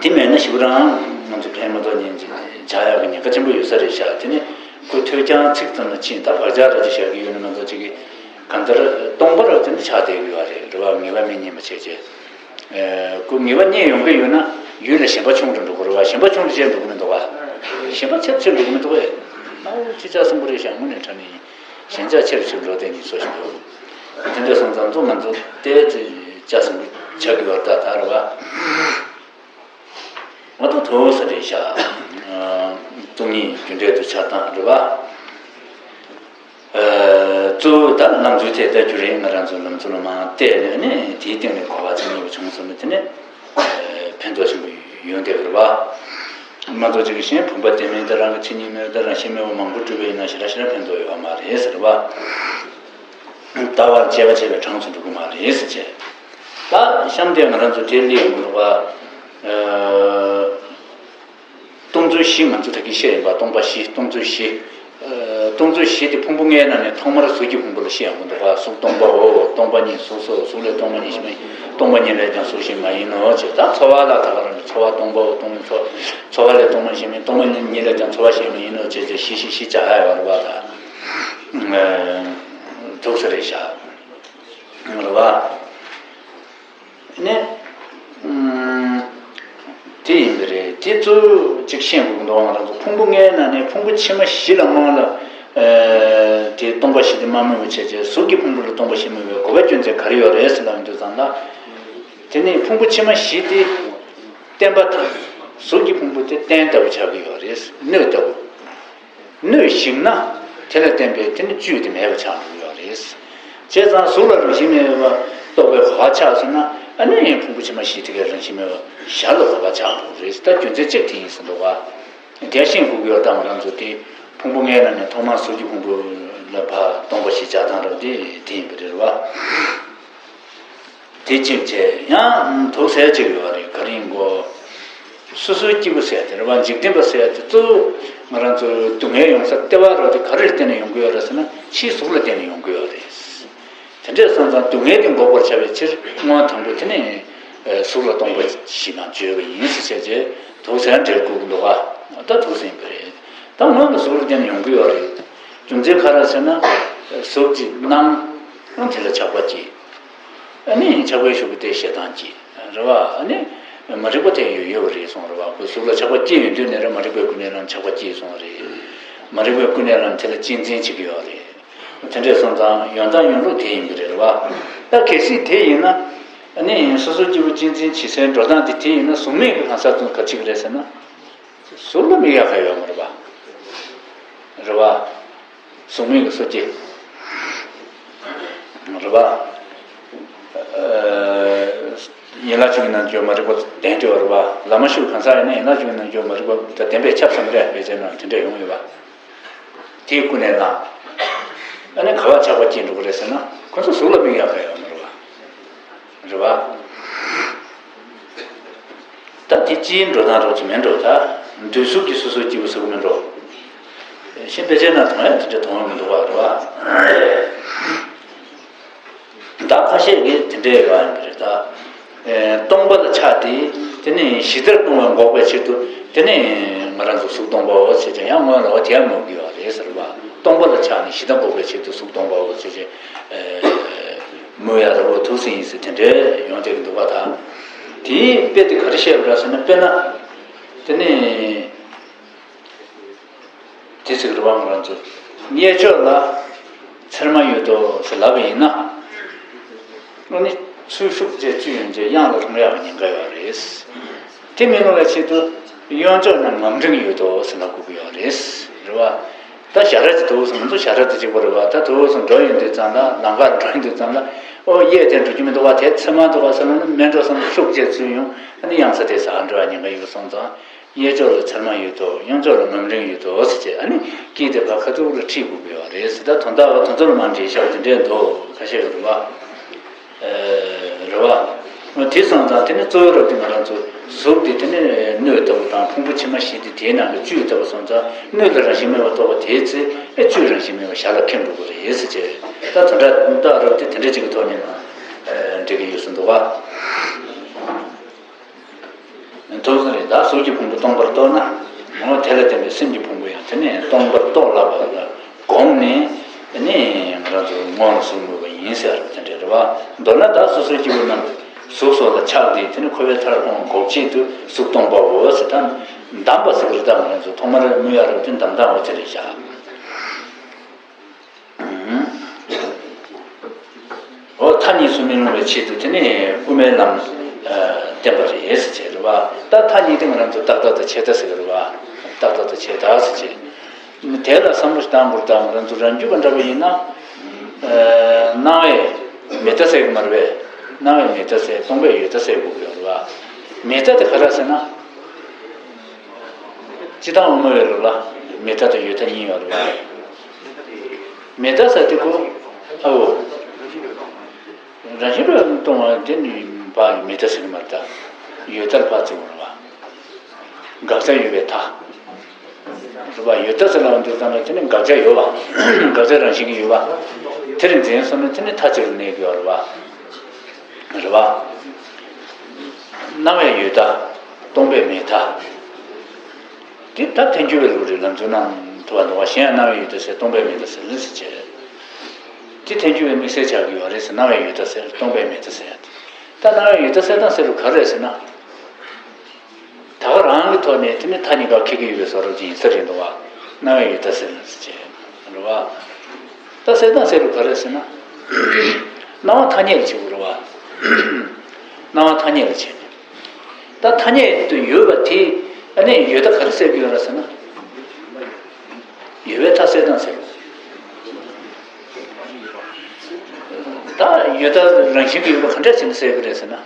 ག་དེ་མེད་ན་ཞིབ་རང་ང་ཚོ་ཕན་མ་ཐོགས་ཉན་ཅིག་བྱ་ཡག་གི་ཉེན་ཁ་ཆེན་པོ་ཡོད་ས་རེད་ཤག་དེ་ནི་ཁོ་ཐོས་རྐྱང་ཚིག་ཙམ་ལ་ཕྱིན་ད་བག་ཆགས་ར་ཅིག་བཞག་གི་ཡོད་ན་ང་ཚོ་ཅིག་གི་གང་ལྟར་སྟོང་པ་ར་དེ་འདྲ་ཆགས་བསྡད་ཡོད་རེད་རེད་བ་ངེས་པ་མི་རྙེད་པ་བྱས་བྱས། ཁོ་ངེས་པ་རྙེད་ཡོང་གི་ཡོད་ན་ཡུལ་ལ་ཞེན་པ་ཆུང་དུ་འགྲོ་གི་རེད་བ། ཞེན་པ་ཆུང་དུ་བྱས་འགྲོ་གི་མི་འདུག་བ། ཞེན་པ་ཆེར་ཆེར་འགྲོ་གི་མི་འདུག་བས། ཨ་ཅི་ལྕགས་སྲིན་པོ་རེད་ཤག་དངོས་གནས་དྲང་གནས་ཞེན་ཆགས་ཆེར་ཆེར་འགྲོ་བསྡད་མཁན་ཚོ་ཞིག་འདུག་དེ་འདྲ་སོང་ཙང་ཚོ་ང་ཚོ་དེ་ལྕགས་སྲིན་པོ་ཆགས་ཀྱི་ཡོད་ད་ད་རེད་བ། ང་ཚོ་ཐོག་ས་རེད་ཤག་སྟོང་ཉིད་རྒྱུ་འབྲས་དུ་འཆར་སྟངས་རེད་བ། གཙོ་བོ་ད་ལམ་འཛུལ་ཐད་ལྟ་རྒྱུ་རེད། ང་རང་ཚོ་ལམ་འཛུལ་ལ་མ་བལྟས་ནས་ནི་དེའི་སྟེང་ནས་གོ་བ་ཚང་ཉེ་བ་བྱུང་སོང་ན་དེ་ནི་ཕན་ཐོགས་ཆེན་པོ་ཡོང་བསྡད་པ་རེད་བ། མ་གཏོགས་ཅིག་གཞན་བུམ་པ་བདེན་མེད་དང་རང་གི་མཚན་ཉིད་མེད་པ་དང་རང་བཞིན་མེད་པ་མང་པོ་སྤྲུལ་པ་ཡིན་ན་ཞེ་དྲག་ཞེ་དྲག་ཕན་ཐོགས་ཡོད་པ་མ་རེད་ཟེར་བ། ལྟ་བར་དཔྱད་པ་བྱས་པའི་གྲངས་སུ་འགྲོ་གི་མ་རེད་ཟེར་བྱས། ད་གཤམ་དེ་ང་རང་ཚོ་དེ་ལས་ཡོང་གི་འདུག་བ། སྟོང་ཚུལ་བཞི་ང་ཚོ་ད་གིན་བཤད་ཡིན་པ་སྟོང་པ་བཞི་སྟོང་ཚུལ་བཞི། ཨ་སྟོང་ཚུལ་བཞི་དེ་ཕུང་པོ་ལྔའི་ནང་ནས་ཐོག་མར་གཟུགས་ཀྱི་ཕུང་པོ་ལ་བཤད་ཡོང་གི་འདུག་ག་གཟུགས་སྟོང་པའོ། སྟོང་པ་ཉིད་གཟུགས་སོ། གཟུགས་ལས་སྟོང་པ་ཉིད་གཞན་མིན། སྟོང་པ་ཉིད་ལས་ཀྱང་གཟུགས་གཞན་མ་ཡིན་ནོ་ཞེས་ད་ཚོར་བ་ལ་ད་ག་རང་གི་ཚོར་བ་སྟོང་པའོ། སྟོང་པའི་ཚོར་ཚོར་བ་ལས་སྟོང་པ་གཞན་མིན། སྟོང་པ་ཉིད་ལས་ཀྱང་ཚོར་བ་གཞན་མ་ཡིན་ནོ་ཞེས་བཞི་བཞི་བཞི་བྱ་ཡ་ཡོད་རེད་བ་ད། ཐུག་ས་རེད་བཞག་རེད་བ། ནས། དེ་ཡིན་པ་རེད། དེ་གཙོ་བོ་གཅིག་ཤེས་དགོས་ཀྱི་འདུག་ང་རང་ཚོ་ཕུང་པོ་ལྔའི་ནང་ནས་ཕུང་པོ་ཕྱི་མ་བཞི་ལ་དམངས་ལ། དེ་ སྟོང་པ་བཞི་དེ་མ་སྨོས་པ་བྱས་བྱས་གཟུགས་ཀྱི་ཕུང་པོ་ལ་སྟོང་པ་བཞི་སྨོས་པའི་དགོས་པ་རྒྱུ་མཚན་ག་རེ་ཡོད་རེད་ཟེར་ལབ་ཡོང་དུས་ཙང་ལ། དེ་ནི་ཕུང་པོ་ཕྱི་མ་བཞི་དེ་བརྟེན་པ་དང་གཟུགས་ཀྱི་ཕུང་པོ་དེ་རྟེན་ལྟ་བུ་ཆགས་ཀྱི་ཡོད་རེད། སྣོད་ལྟ་བུ། སྣོད་ཞིག་ན་དེ་ལ་བརྟེན་པའི་དེ་ནི་བཅུད་དེ་མེད་པ་ཆགས་འགྲོ་གི་ཡོད་རེད། བྱས་ཙང་གཟུགས་ལ་རང་བཞིན་མེད་པ་རྟོགས་པའི་གོ་བ་ཆགས་སོང་ན། ཨ་ནི་ཕུང་པོ་ཕྱི་མ་བཞི་དེ་གའི་རང་བཞིན་མེད་པ་ཞར་ལ་གོ་བ་ཆགས་འགྲོ་གི་རེད། ད་རྒྱུ་མཚན་གཅིག་དེ་ཡིན་ཟེར་འདུག་ག་དེ་ཤེས་དགོས་ཀྱི་ཡོད། ད་ང་རང་ཚོ་དེ་ཕུང་པོ་ལྔའི་ནང་ནས་ཐོག་མར་གཟུགས་ཀྱི་ཕུང་པོ་ལ་ཕར་སྟོང་པ་བཞི་ཆགས་སྟངས་རབ་དེ་དེ་ཡིན་པ་རེད་བ། དེ་གཅིག་བྱས། ཡང་དུག་ཟེར་གཅིག་ཡོད་རེད། ག་རེ་ཡིན་གོ། སོ་སོའི་སྐྱེས་བུ་ཟེར་དེ་རེད་བ། འཇིག་རྟེན་པ་ཟེར་དེ་གཙོ་བོ་ང་རང་ཚོ་སྡུག་བསྔལ་ཡོང་ས་ལྟེ་བ་རབ་དེ་ག་རེར་བརྟེན་ནས་ཡོང་གི་ཡོད་རེད་ཟེར་ན། ཕྱིའི་གཟུགས་ལ་བརྟེན་ནས་ཡོང་གི་ཡོད་རེད། དེ་འདྲས་སོང་ཙང་སྡུག་བསྔལ་དེ་འགོག་པར་བྱ་བའི་ཕྱིར་སྔོན་དང་པོ་དེ་ནི་གཟུགས་ལ་སྟོང་པ་བཞི་ནང་བརྗོད་པ་ཡིན་ཟེར་བྱས་རྗེས་དུག་ཟེར་འབྲེལ་དགོས་ཀྱི་འདུག་ག་ད་དུག་ཟེར་ཡིན་པ་རེད། ད་སྔོན་ལ་གཟུགས་ལ་བརྟེན་ནས་ཡོང་གི་ཡོད་རེད། རྒྱུ་མཚན་ག་རེ་ཟེར་ན། གཟུགས་ཀྱི་སྣང་། དེ་ལ་ཆགས་པ་སྐྱེས། ཨ་ནི་ཆགས་པའི་ཤུགས་ཀྱིས་དེ་ཞེ་སྡང་སྐྱེས། རེད་བ། ཨ་ནི་མ་རིག་པ་དེ་ཡོད་ཡོད་པ་རེད་སོང་། རེད་བ། ཁོའི་གཟུགས་ལ་ཆགས་པ་སྐྱེས་ཡོད་དུས་ནས་རེད། མ་རིག་པའི་ཀུན་ནས་བསླངས་ཆགས་པ་སྐྱེས་སོང་བ་རེད། མ་རིག་པའི་ཀུན་ནས་བསླངས་དེ་ལ་གཅེས་འཛིན་བྱེད་ཀྱི་ཡོད་རེད། དེ་འདྲས་སོང་ཙང་ཡོན་བདག་ཡོན་ལུགས་དེ་ཡིན་པ་རེད། རེད་བ། ད་གལ་སྲིད་དེ་ཡིན་ན། ཨ་ནི་སོ་སོ་སྐྱེ་བོ་གཅེས་འཛིན་བྱེད་སའི་འགྲོ་སྟངས་དེ་དེ་ཡིན་ན། གཟུགས་མེད་ཀྱི་གང་ཟག་ཚོ་ག་ཅིག་རེད་ཟེར་ན། གཟུགས་ལ་དམིགས་ཡག་ག་ཡོད་མ་རེད་པ། རེད་པ། གཟུགས་མེད་ཀྱི་སོ་སྐྱེ། རེད་པ། ཡན་ལག་བཅུ་གི་རྣལ་འབྱོར་མ་རིག་པ་ལྡན་དེ་ཡོད་རེད་པ། ལམ་མ་ཞུགས་གང་ཟག་ཡིན་ན་ཡན་ལག་བཅུ་གི་རྣལ་འབྱོར་མ་རིག་པ་ད་ལྡན་པས་ཁྱབ་ས་མ་རེད། ཕལ་ཆེར་ནང་དེ་འདྲ་ཡོང་ཡོད་པ། དེའི་ཀུན་ནས་བསླངས། ཨ་ནི་ག་པར་ཆགས་པ་སྐྱེས་འགྲོ་གི་རེད་ཟེར་ན། ཁོ་ཚོ་གཟུགས་ལ་དམིགས་ཡག་ག་ཡོད་མ་རེད་པ། རེད་པ། ད་དེ་སྤྱིའི་འགྲོ་སྟངས་རོགས་ཀྱི་མིན་འགྲོ། ད་འདུས་གཟུགས་ཀྱི་སོ་སོའི་སྐྱེས་བུ་གཟུགས་མིན་འགྲོ། གཞན་ཕལ་ཆེར་ན་མཐོང་ཡག་དེ་འདྲ་མཐོང་བ་མི་འདུག་པ། རེད་པ། ད་ཁ་ཤས་ཀྱིས་དེ་འདྲའི་ཡོད་ཡིན་པ་རེད་ད། སྟོང་པ་ལ་ཆགས་ཏེ། དེ་ནི་ཞི་བདེར་ལྟུང་བ་འགོག་པའི་ཕྱིར་དུ། དེ་ནི་ང་རང་ཚོ་གཟུགས་སྟོང་པའོ་ཟེར་ཀྱང་ཡང་སྔོན་ལ་བ་དེ་ཡང་སྨོས་ཀྱི་ཡོད་རེད་ཟེར་བ། སྟོང་པ་ལ་ཆགས་ནས་ཞི་བདེ་འགོག་པའི་ཕྱིར་དུ་གཟུགས་སྟོང་པའོ་ཟེར་ཀྱང་། སྨོས་ཡ་ར་བོ་ཐུགས་སྲིད་ཡིན་ཟེར་དེ་འདྲའི་ཡོང་བསྡད་ཀྱི་འདུག་པ་ད། དེའི་དཔེ་དེ་ག་རེ་བཤད་པ་རེད་ཟེར་ན། དཔེར་ན། དེ་ནི། དེ་ཚིག་རུ་བ་ང་རང་ཚོ། གཡས་ཕྱོགས་ལ་ཚེར་མ་ཡོད་དོ་ཟེར་ལབ་པ་ཡིན་ན། ཨ་ནི་ཚུར་ཤུགས་རྒྱས་ཚུར་ཡོང་རྗེས་གཡང་ལ་ལྷུང་ཡག་ཉེན་ཁ་ཡོད་རེད། དེ་མི་ལྷུང་བའི་ཆེད་དུ་གཡོན་ཕྱོགས་ན་ངམ་རིང་ཡོད་དོ་ཟེར་ལབ་དགོས་ཀྱི་ཡོད་རེད། རེད་བ། ད་ཞ་ར་ཅིག་འདུག་ཟེར། ང་ཚོ་ཞ་ར་ཅིག་གཅིག་པ་རེད་བ། ད་འདུག་ཟེར་འགྲོ་ཡོང་དུས་ཙམ་ལ། ལམ་ཁར་འགྲོ་ཡོང་དུས་ཙམ་ལ། ཨོ་གཡས་དེ་འགྲོ་རྒྱུ་མི་འདུག་བ། དེ་ཚེར་མ་འདུག་བ་ཟེར་ལབ་ན་མི་འགྲོ་བསམ། ཤུགས་རྒྱས་ཚུར་ཡོང་། ཨ་ནི་གཡང་ས་དེ་ཟག་འགྲོ་ཡག་ཉེན་ཁ་ཡོད་སོང་ཙང་། གཡས་ཕྱོགས་ལ་ཚེར་མ་ཡོད་དོ། གཡོན་ཕྱོགས་ལ་ངམ་རིང་ཡོད་དོ་ཟེར་བྱས། ཨ་ནི་དཀྱིལ་དེ་ཕར་ཁ་ཐུག་ལ་ཁྲིད་དགོས་ཀྱི་ཡོད་རེད་ཟེར། ད་དོན་དག་བ་དོན་ཚོར་མ་འདྲེས་ཤག་དེ་འདྲས་འདུག་ཁ་ཤས་ཡོད་རེད་བ། རེད་བ། དེ་སོང་ཙང་དེ་ནི་གཙོ་བོ་རབ་ཏུ་ང་རང་ཚོ་གཟུགས་དེ་དེ་ནི་སྣོད་ལྟ་བུ་དང་ཕུང་པོ་ཕྱི་མ་བཞི་དེ་དེའི་ནང་གི་བཅུད་ལྟ་བུ་སོང་ཙང་། སྣོད་ལ་རང་བཞིན་མེད་པར་རྟོགས་པ་དེའི་ཚེ་ཨེ་བཅུད་རང་བཞིན་མེད་པ་ཞར་ལ་ཁེངས་འགྲོ་གི་རེད་ཟེར་བྱས། ད་དོན་དག་རབ་ཏུ་དེ་འདྲ་ཅིག་གི་ཐོག་ནས་ན་འགྲིག་གི་ཡོད་བཟོ་འདུག་བ། ཐུགས་སུ་རེད། ད་གཟུགས་ཀྱི་ཕུང་པོ་སྟོང་པར་རྟོགས་ན། འོ་དེ་ལ་བརྟེན་པའི་སེམས་ཀྱི་ཕུང་པོ་ཡང་དེ་ནས་སྟོང་པར་རྟོགས་ལབ་པ་ལ་དགོངས་ནས། དེ་ནས་ང་རང་ཚོ་སྔོན་ལ་གཟུགས་སྨོས་པ་ཡིན་ཟེར་བ་དེ་འདྲ་རེད་བ། མདོར་ན་ད་སོ་སོའི་སྐྱེ་བོ་རྣམས་གཟུགས་སོགས་ལ་ཆགས་ཏེ། དེ་ནས་འཁོར་བའི་མཐར་ལྷུང་བ་འགོག་ཆེད་དུ་གཟུགས་སྟོང་པའོ་ཟེར། ད་གདམས་པ་ཟེར་གི་རེད། ད་ང་རང་ཚོ་ཐོག་མར་སྨོས་ཡ་རབ་ཏུ་གདམས་སྟངས་འོ་དེ་རེད་བཞག་འོ་མཐའ་གཉིས་སུ་མི་ལྷུང་བའི་ཆེད་དུ་དེ་ནི་དབུ་མའི་ལམ་བསྟན་པ་རེད་ཟེར་བྱས་རེད་བ། ད་མཐའ་གཉིས་དེ་ང་རང་ཚོ་རྟག་མཐའ་དང་ཆད་མཐའ་ཟེར་གི་རེད་བ། རྟག་མཐའ་དང་ཆད་མཐའ་ཟེར་བྱས། དེ་ལ་བསམ་བློ་ཞིག་བཏང་དགོས་རེད། ད་ང་རང་ཚོ་རང་རྒྱུད་པ་འདྲ་པོ་ཡིན་ན། སྣང་བས་མེད་མཐའ་སེལ་གི་མ་རེད་པས། སྣང་བས་མེད་མཐའ་སེལ། སྟོང་པས་ཡོད་མཐའ་སེལ་དགོས་ཀྱི་ཡོད་རེད་བ། མེད་མཐའ་དེ་ག་རེ་ཟེར་ན། སྤྱིར་བཏང་དབུ་མ་པའི་ལུགས་ལ་མེད་མཐའ་དང་ཡོད་མཐའ་གཉིས་ཡོད་རེད་བ། མེད་མཐའ་ཟེར་དུས་ཁོ། ཨའོ། རང་བཞིན་གྲུབ་པས་སྟོང་བ་དེ་ནི་ཕར་མེད་མཐའ་ཟེར་གི་མ་རེད་ད། ཡོད་མཐའ་ལ་ཕར་བརྩི་དགོས་རེད་བ། དགག་བྱ་ཡོད་པའི་མཐའ། རེད་བ། ཡོད་མཐའ་ཟེར་ལབ་དུས་ཙམ་ལ་དེ་ནི་དགག་བྱ་ཡོད་བ། དགག་བྱ་རང་བཞིན་གྱིས་ཡོད་བ། དེར་འཛིན་སོང་ན་དེ་ནི་མཐའ་གཅིག་ལ་གནས་ཀྱི་ཡོད་རེད་བ། རེད་བ། སྣང་བས་ཡོད་མཐའ། སྟོང་པས་མེད་མཐའ། དེ་ད་ཐལ་འགྱུར་བའི་ལུགས་རེད། ལམ་འཛིན་ནང་ཐུབ་པ་འདུག་བ། གཞན་ཡང་སྣང་བས་ཡོད་མཐའ་ཟེར། སྟོང་པས་མེད་མཐའ་ཟེར་ལ་ཟེར་བྱས། དེ་ཐལ་འགྱུར་བའི་དམིགས་བསལ་ཆགས་ཀྱི་ཡོད་རེད་ཟེར། སྣང་བས་ཡོད་མཐའ་ཟེར། སྟོང་པས་མེད་མཐའ་ཟེར་ཡ་དེ། ད་སྣང་བས་ཡོད་མཐའ་ཟེར་སྟངས་ཟེར་བ་ག་རེ་རེད་ཟེར་ན། ད་ག་རང་གི་ཐོག་ནས་དེ་ནི་མཐའ་གཉིས་ཀ་འཁེལ་གྱི་ཡོད་པའི་བཟོ་འདྲ་ཅིག་ཡིན་ས་རེད་འདུག་བ། སྣང་བས་ཡོད་མཐའ་ཟེར་ལ་ཟེར་བྱས། རེད་བ། ད་གསལ་དང་གསལ་ལུགས་ག་རེ་ཟེར་ན། སྣང་བ་ཐ་སྙད་ལ་བྱེད་དགོས་རེད་བ། སྣང་བ་ཐ་སྙད་ལ་བྱེད་ནས། ད་ཐ་སྙད་དུ་ཡོད་པ་དེ། ཨ་ནི་ཡོད་ལྟ་ག་རེ་གསལ་གྱི་ཡོད་རེད་ཟེར་ན། ཡོད་པའི་མཐའ་གསལ་དང་གསལ་ལུགས། ད་ཡོད་ལྟ་རང་བཞིན་གྱིས་ཡོད་པ་ག་འདྲ་བྱས་ནས་གསལ་གྱི་རེད་ཟེར་ན།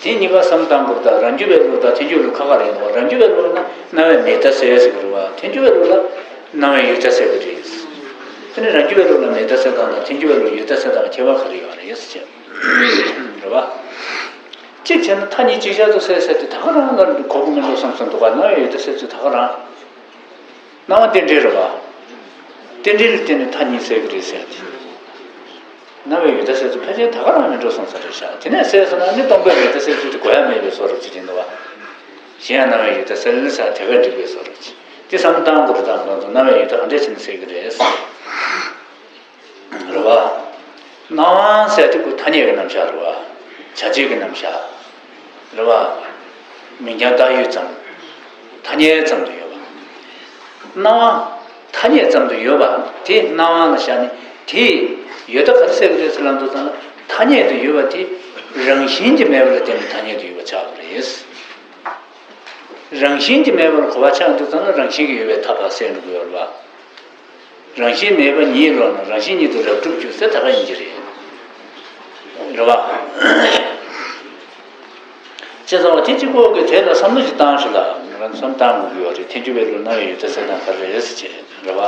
དེ་གཉིས་ཀ་བསམ་བཏང་དགོས། ད་རང་རྒྱུད་པའི་བློ་དང་ཐལ་འགྱུར་བློ་ཁ་ཁ་རེད་འདུག་རང་རྒྱུད་པའི་བློ་ན་སྣང་བའི་མེད་མཐའ་གསལ་ཟེར་གྱི་རེད་བ། ཐལ་འགྱུར་བའི་བློ་ལ་སྣང་བའི་ཡོད་མཐའ་གསལ་གྱི་རེད། དེ་ནི་རང་རྒྱུད་པའི་བློ་ལ་མེད་མཐའ་གསལ་སྟངས་དང་ཐལ་འགྱུར་བའི་བློ་ཡོད་མཐའ་གསལ་སྟངས་ཁྱད་པར་ག་རེ་ཡོད་རེད་ཟེར་བྱས། རེད་བ། གཅིག་བྱས་ན་མཐའ་གཉིས་ཅིག་ཅར་དུ་གསལ་ཟེར་དེ་ད་ག་རང་ལ་གོ་གི་མིན་འགྲོ་བསམ་བསམ་འདུག་ག་སྣང་བའི་ཡོད་མཐའ་གསལ་ཚུལ་ད་ག་རང་། སྣང་བ་རྟེན་འབྲེལ་རེད་བ། རྟེན་འབྲེལ་ལ་བརྟེན་ནས་མཐའ་གཉིས་གསལ་གྱི་རེད་ཟེར་ཏེ། སྣང་བའི་ཡོད་མཐའ་གསལ་ཚུལ་ཕལ་ཆེར་ད་ག་རང་མིན་འགྲོ་སོང་ས་རེད་ཤག་དེ་ནས་གསལ་སོང་ན་ནི་སྟོང་པའི་མེད་མཐའ་གསལ་ཚུལ་དེ་གོ་ཡ་མེད་པའི་བཟོ་འདྲ་ཅིག་རེད་འདུག་བ། གཞན་ཡང་སྣང་བའི་ཡོད་མཐའ་གསལ་ས་དེ་ག་འགྲིག་པའི་བཟོ་འདྲ་ཅིག་དེ་བསམ་བློ་བཏང་དགོས་རེད། ད་ང་རང་ཚོ་སྣང་བའི་ཡོད་མཐའ་ག་འདྲ་བྱས་ནས་གསལ་གྱི་རེད། རེད་བ། སྣང་བ་ཟེར་དེ་ཁོ་ཐ་སྙད་ཀྱི་རྣམ་གཞག་རེད་བ། བྱ་བྱེད་ཀྱི་རྣམ་གཞག་རེད་བ། མིང་རྐྱང་བཏགས་ཡོད་ཙམ། ཐ་སྙད་ཙམ་དུ་ཡོད་པ། སྣང་བ་ཐ་སྙད་ཙམ་དུ་ཡོད་པ་དེ་སྣང་བ་ལ་བཞག་ནས་དེ་ཡོད་མཐའ་ག་རེ་གསལ་གྱི་རེད་ཟེར་ལབ་དུས་ཙམ་ལ་ཐ་སྙད་དུ་ཡོད་པ་དེ་རང་བཞིན་གྱིས་མེད་པ་ལ་བརྟེན་ནས་ཐ་སྙད་དུ་ཡོད་པ་ཆགས་པ་རེད། རང་བཞིན་གྱིས་མེད་པ་ལ་གོ་བ་ཆགས་དུས་ཙམ་ལ་རང་བཞིན་གྱིས་ཡོད་པའི་མཐའ་ཕར་གསལ་འགྲོ་གི་ཡོད་རེད་བ། རང་བཞིན་མེད་པ་ཉིད་ལོག་ན་རང་བཞིན་ཉིད་དུ་རབ་གྲུབ་འགྱུར་ཟེར་ད་ག་ཡིན་གྱི་རེད། རེད་བ། བྱས་ཙང་བ་དེ་གཅིག་པོ་གི་དེ་ལ་བསམ་བློ་ཞིག་བཏང་ཞིག་ལ་ང་རང་བསམ་བཏང་དགོས་ཀྱི་ཡོད་རེད། ཐལ་འགྱུར་བའི་བློ་སྣང་བའི་ཡོད་མཐའ་གསལ་སྟངས་ག་རེ་རེད་ཟེར་བྱས་རེད་བ།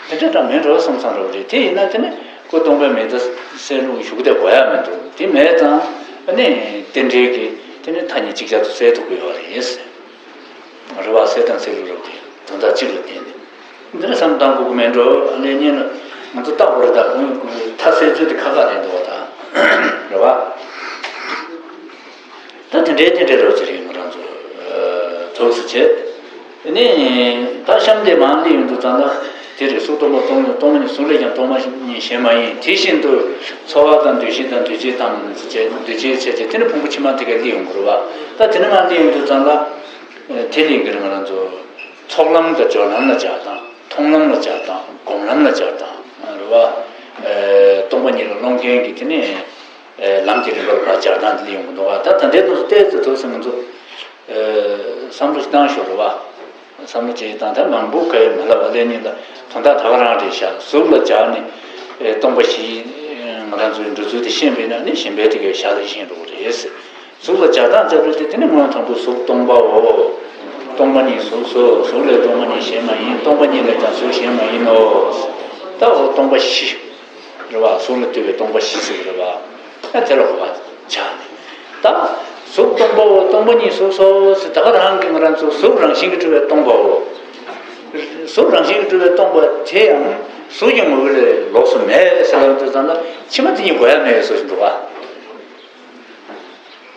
དེ་འདྲ་འདྲ་མིན་འགྲོ་བསམ་བསམ་རེད་བ་རེད། དེ་ཡིན་ན་དེ་ནི་ཁོ་སྟོང་པའི་མེད་མཐའ་གསལ་ལུགས་ཞུ་གི་དེ་གོ་ཡ་མི་འདུག་དེ་མེད་ཙང་ཨ་ནི་རྟེན་འབྲེལ་གྱི་དེ་ནི་མཐའ་གཉིས་ཅིག་ཅར་དུ་གསལ་ཐུབ་ཀྱི་ཡོད་རེད། རེད་བ། གསལ་དང་གསལ་ལུགས་རེད་དེ་དོན་དག་གཅིག་ལ་བརྟེན་ནས། འདི་ལ་བསམ་བཏང་དགོས་ཀྱི་མེད་འགྲོ། ཨ་ལས་ཉིན་ལ་ང་ཚོ་བརྟག་དགོས་རེད། ད་ཁོང་ཁོང་མཐའ་གསལ་ཚུལ་དེ་ཁག་ཁག་རེད་འདུག་བ། ད་རེད་བ། ད་དེ་འདྲའི་དེ་འདྲའི་རོ་ཅི་རེད། ང་རང་ཚོ་ཐུགས་སུ་བྱེད། ནི་ད་གཤམ་དེ་མར་སླེབས་ཡོང་དུས་ཙམ་ལ་དེ་རེད། གཟུགས་སྟོང་པ་སྟོང་ཉིད། སྟོང་པ་ཉིད་གཟུགས་ལས་ཀྱང་སྟོང་པ་ཉིད་གཞན་མ་ཡིན། དེ་བཞིན་དུ་ཚོར་བ་དང་འདུ་ཤེས་དང་འདུ་བྱེད་དང་འདུ་བྱེད་བྱས་བྱས་དེ་ནི་ཕུང་པོ་ཕྱི་མ་དེ་ག་སླེབས་ཡོང་གི་རེད་བ། ད་དེ་ནི་མར་སླེབས་ཡོང་དུས་ཙམ་ལ། དེ་ལས་འགལ་ང་རང་ཚོ་ཚོགས་ལམ་དང་སྦྱོར་ལམ་ལ་སྦྱར་སྟངས། མཐོང་ལམ་ལ་སྦྱར་སྟངས། སྒོམ་ལམ་ལ་སྦྱར་སྟངས་རེད་བ། སྟོང་པ་ཉིད་ལ་སློང་མཁན་གྱི་དེ་ནས་ལམ་གྱི་རིམ་པ་ལ་སྦྱར་སྟངས་དེ་ལ་ཡོང་གི་འདུག་བ། ད་ད་ལྟའི་དུས་སུ་ཏོག་ཙམ་ང་ཚོ་བསམ་བློ་ཞིག་བཏང་ཞོར་རེད་བ། བསམ་བློ་བྱེད་སྟངས་ད་མང་པོ་ག་ཡོད་མ་ལབ་པ་ལས་ཉིད་ལ་དོན་དག་ད་ག་རང་རེད་ཤག་གཟུགས་ལ་སྦྱར་ནས་སྟོང་པ་བཞི་ང་རང་ཚོའི་འགྲོ་ཚུལ་དེ་ཤེས་པས་ན་ནི་གཞན་པའི་དེ་གའི་ཞར་ལ་ཤེས་འགྲོ་གི་རེད། གཟུགས་ལ་སྦྱར་སྟངས་ལྟ་བུ་དེ་དེ་ནི་སྔོན་དང་པོ་གཟུགས་སྟོང་པའོ། སྟོང་པ་ཉིད་གཟུགས་སོ། གཟུགས་ལས་སྟོང་པ་ཉིད་གཞན་མ་ཡིན། སྟོང་པ་ཉིད་ལས་ཀྱང་གཟུགས་གཞན་མ་ཡིན་ནོ། ད་འོ་སྟོང་པ་བཞི་རེད་བ། གཟུགས་ལ་ལྟོས་པའི་སྟོང་པ་བཞི་ཟེར་གི་རེད་བ། ཨ་དེ་ལ་གོ་བ་ཆགས་ནས། ད་གཟུགས་སྟོང་པའོ། སྟོང་པ་ཉིད་གཟུགས་སོ་ཟེར་ད་ག་རང་གི་ང་རང་ཚོ་གཟུགས་རང་བཞིན་གྱིས་གྲུབ་པའི་སྟོང་པའོ། གཟུགས་རང་བཞིན་གྱིས་གྲུབ་པའི་སྟོང་པ་དེ་ཡང་གཟུགས་ཀྱི་ངོ་བོ་ལས་ལོགས་སུ་མེད་ཟེར་ལབ་དུས་ཙམ་ལ་ཕྱི་མ་དེ་ཉིད་གོ་ཡ་མེད་པའི་བཟོ་ཞིག་འདུག་བ།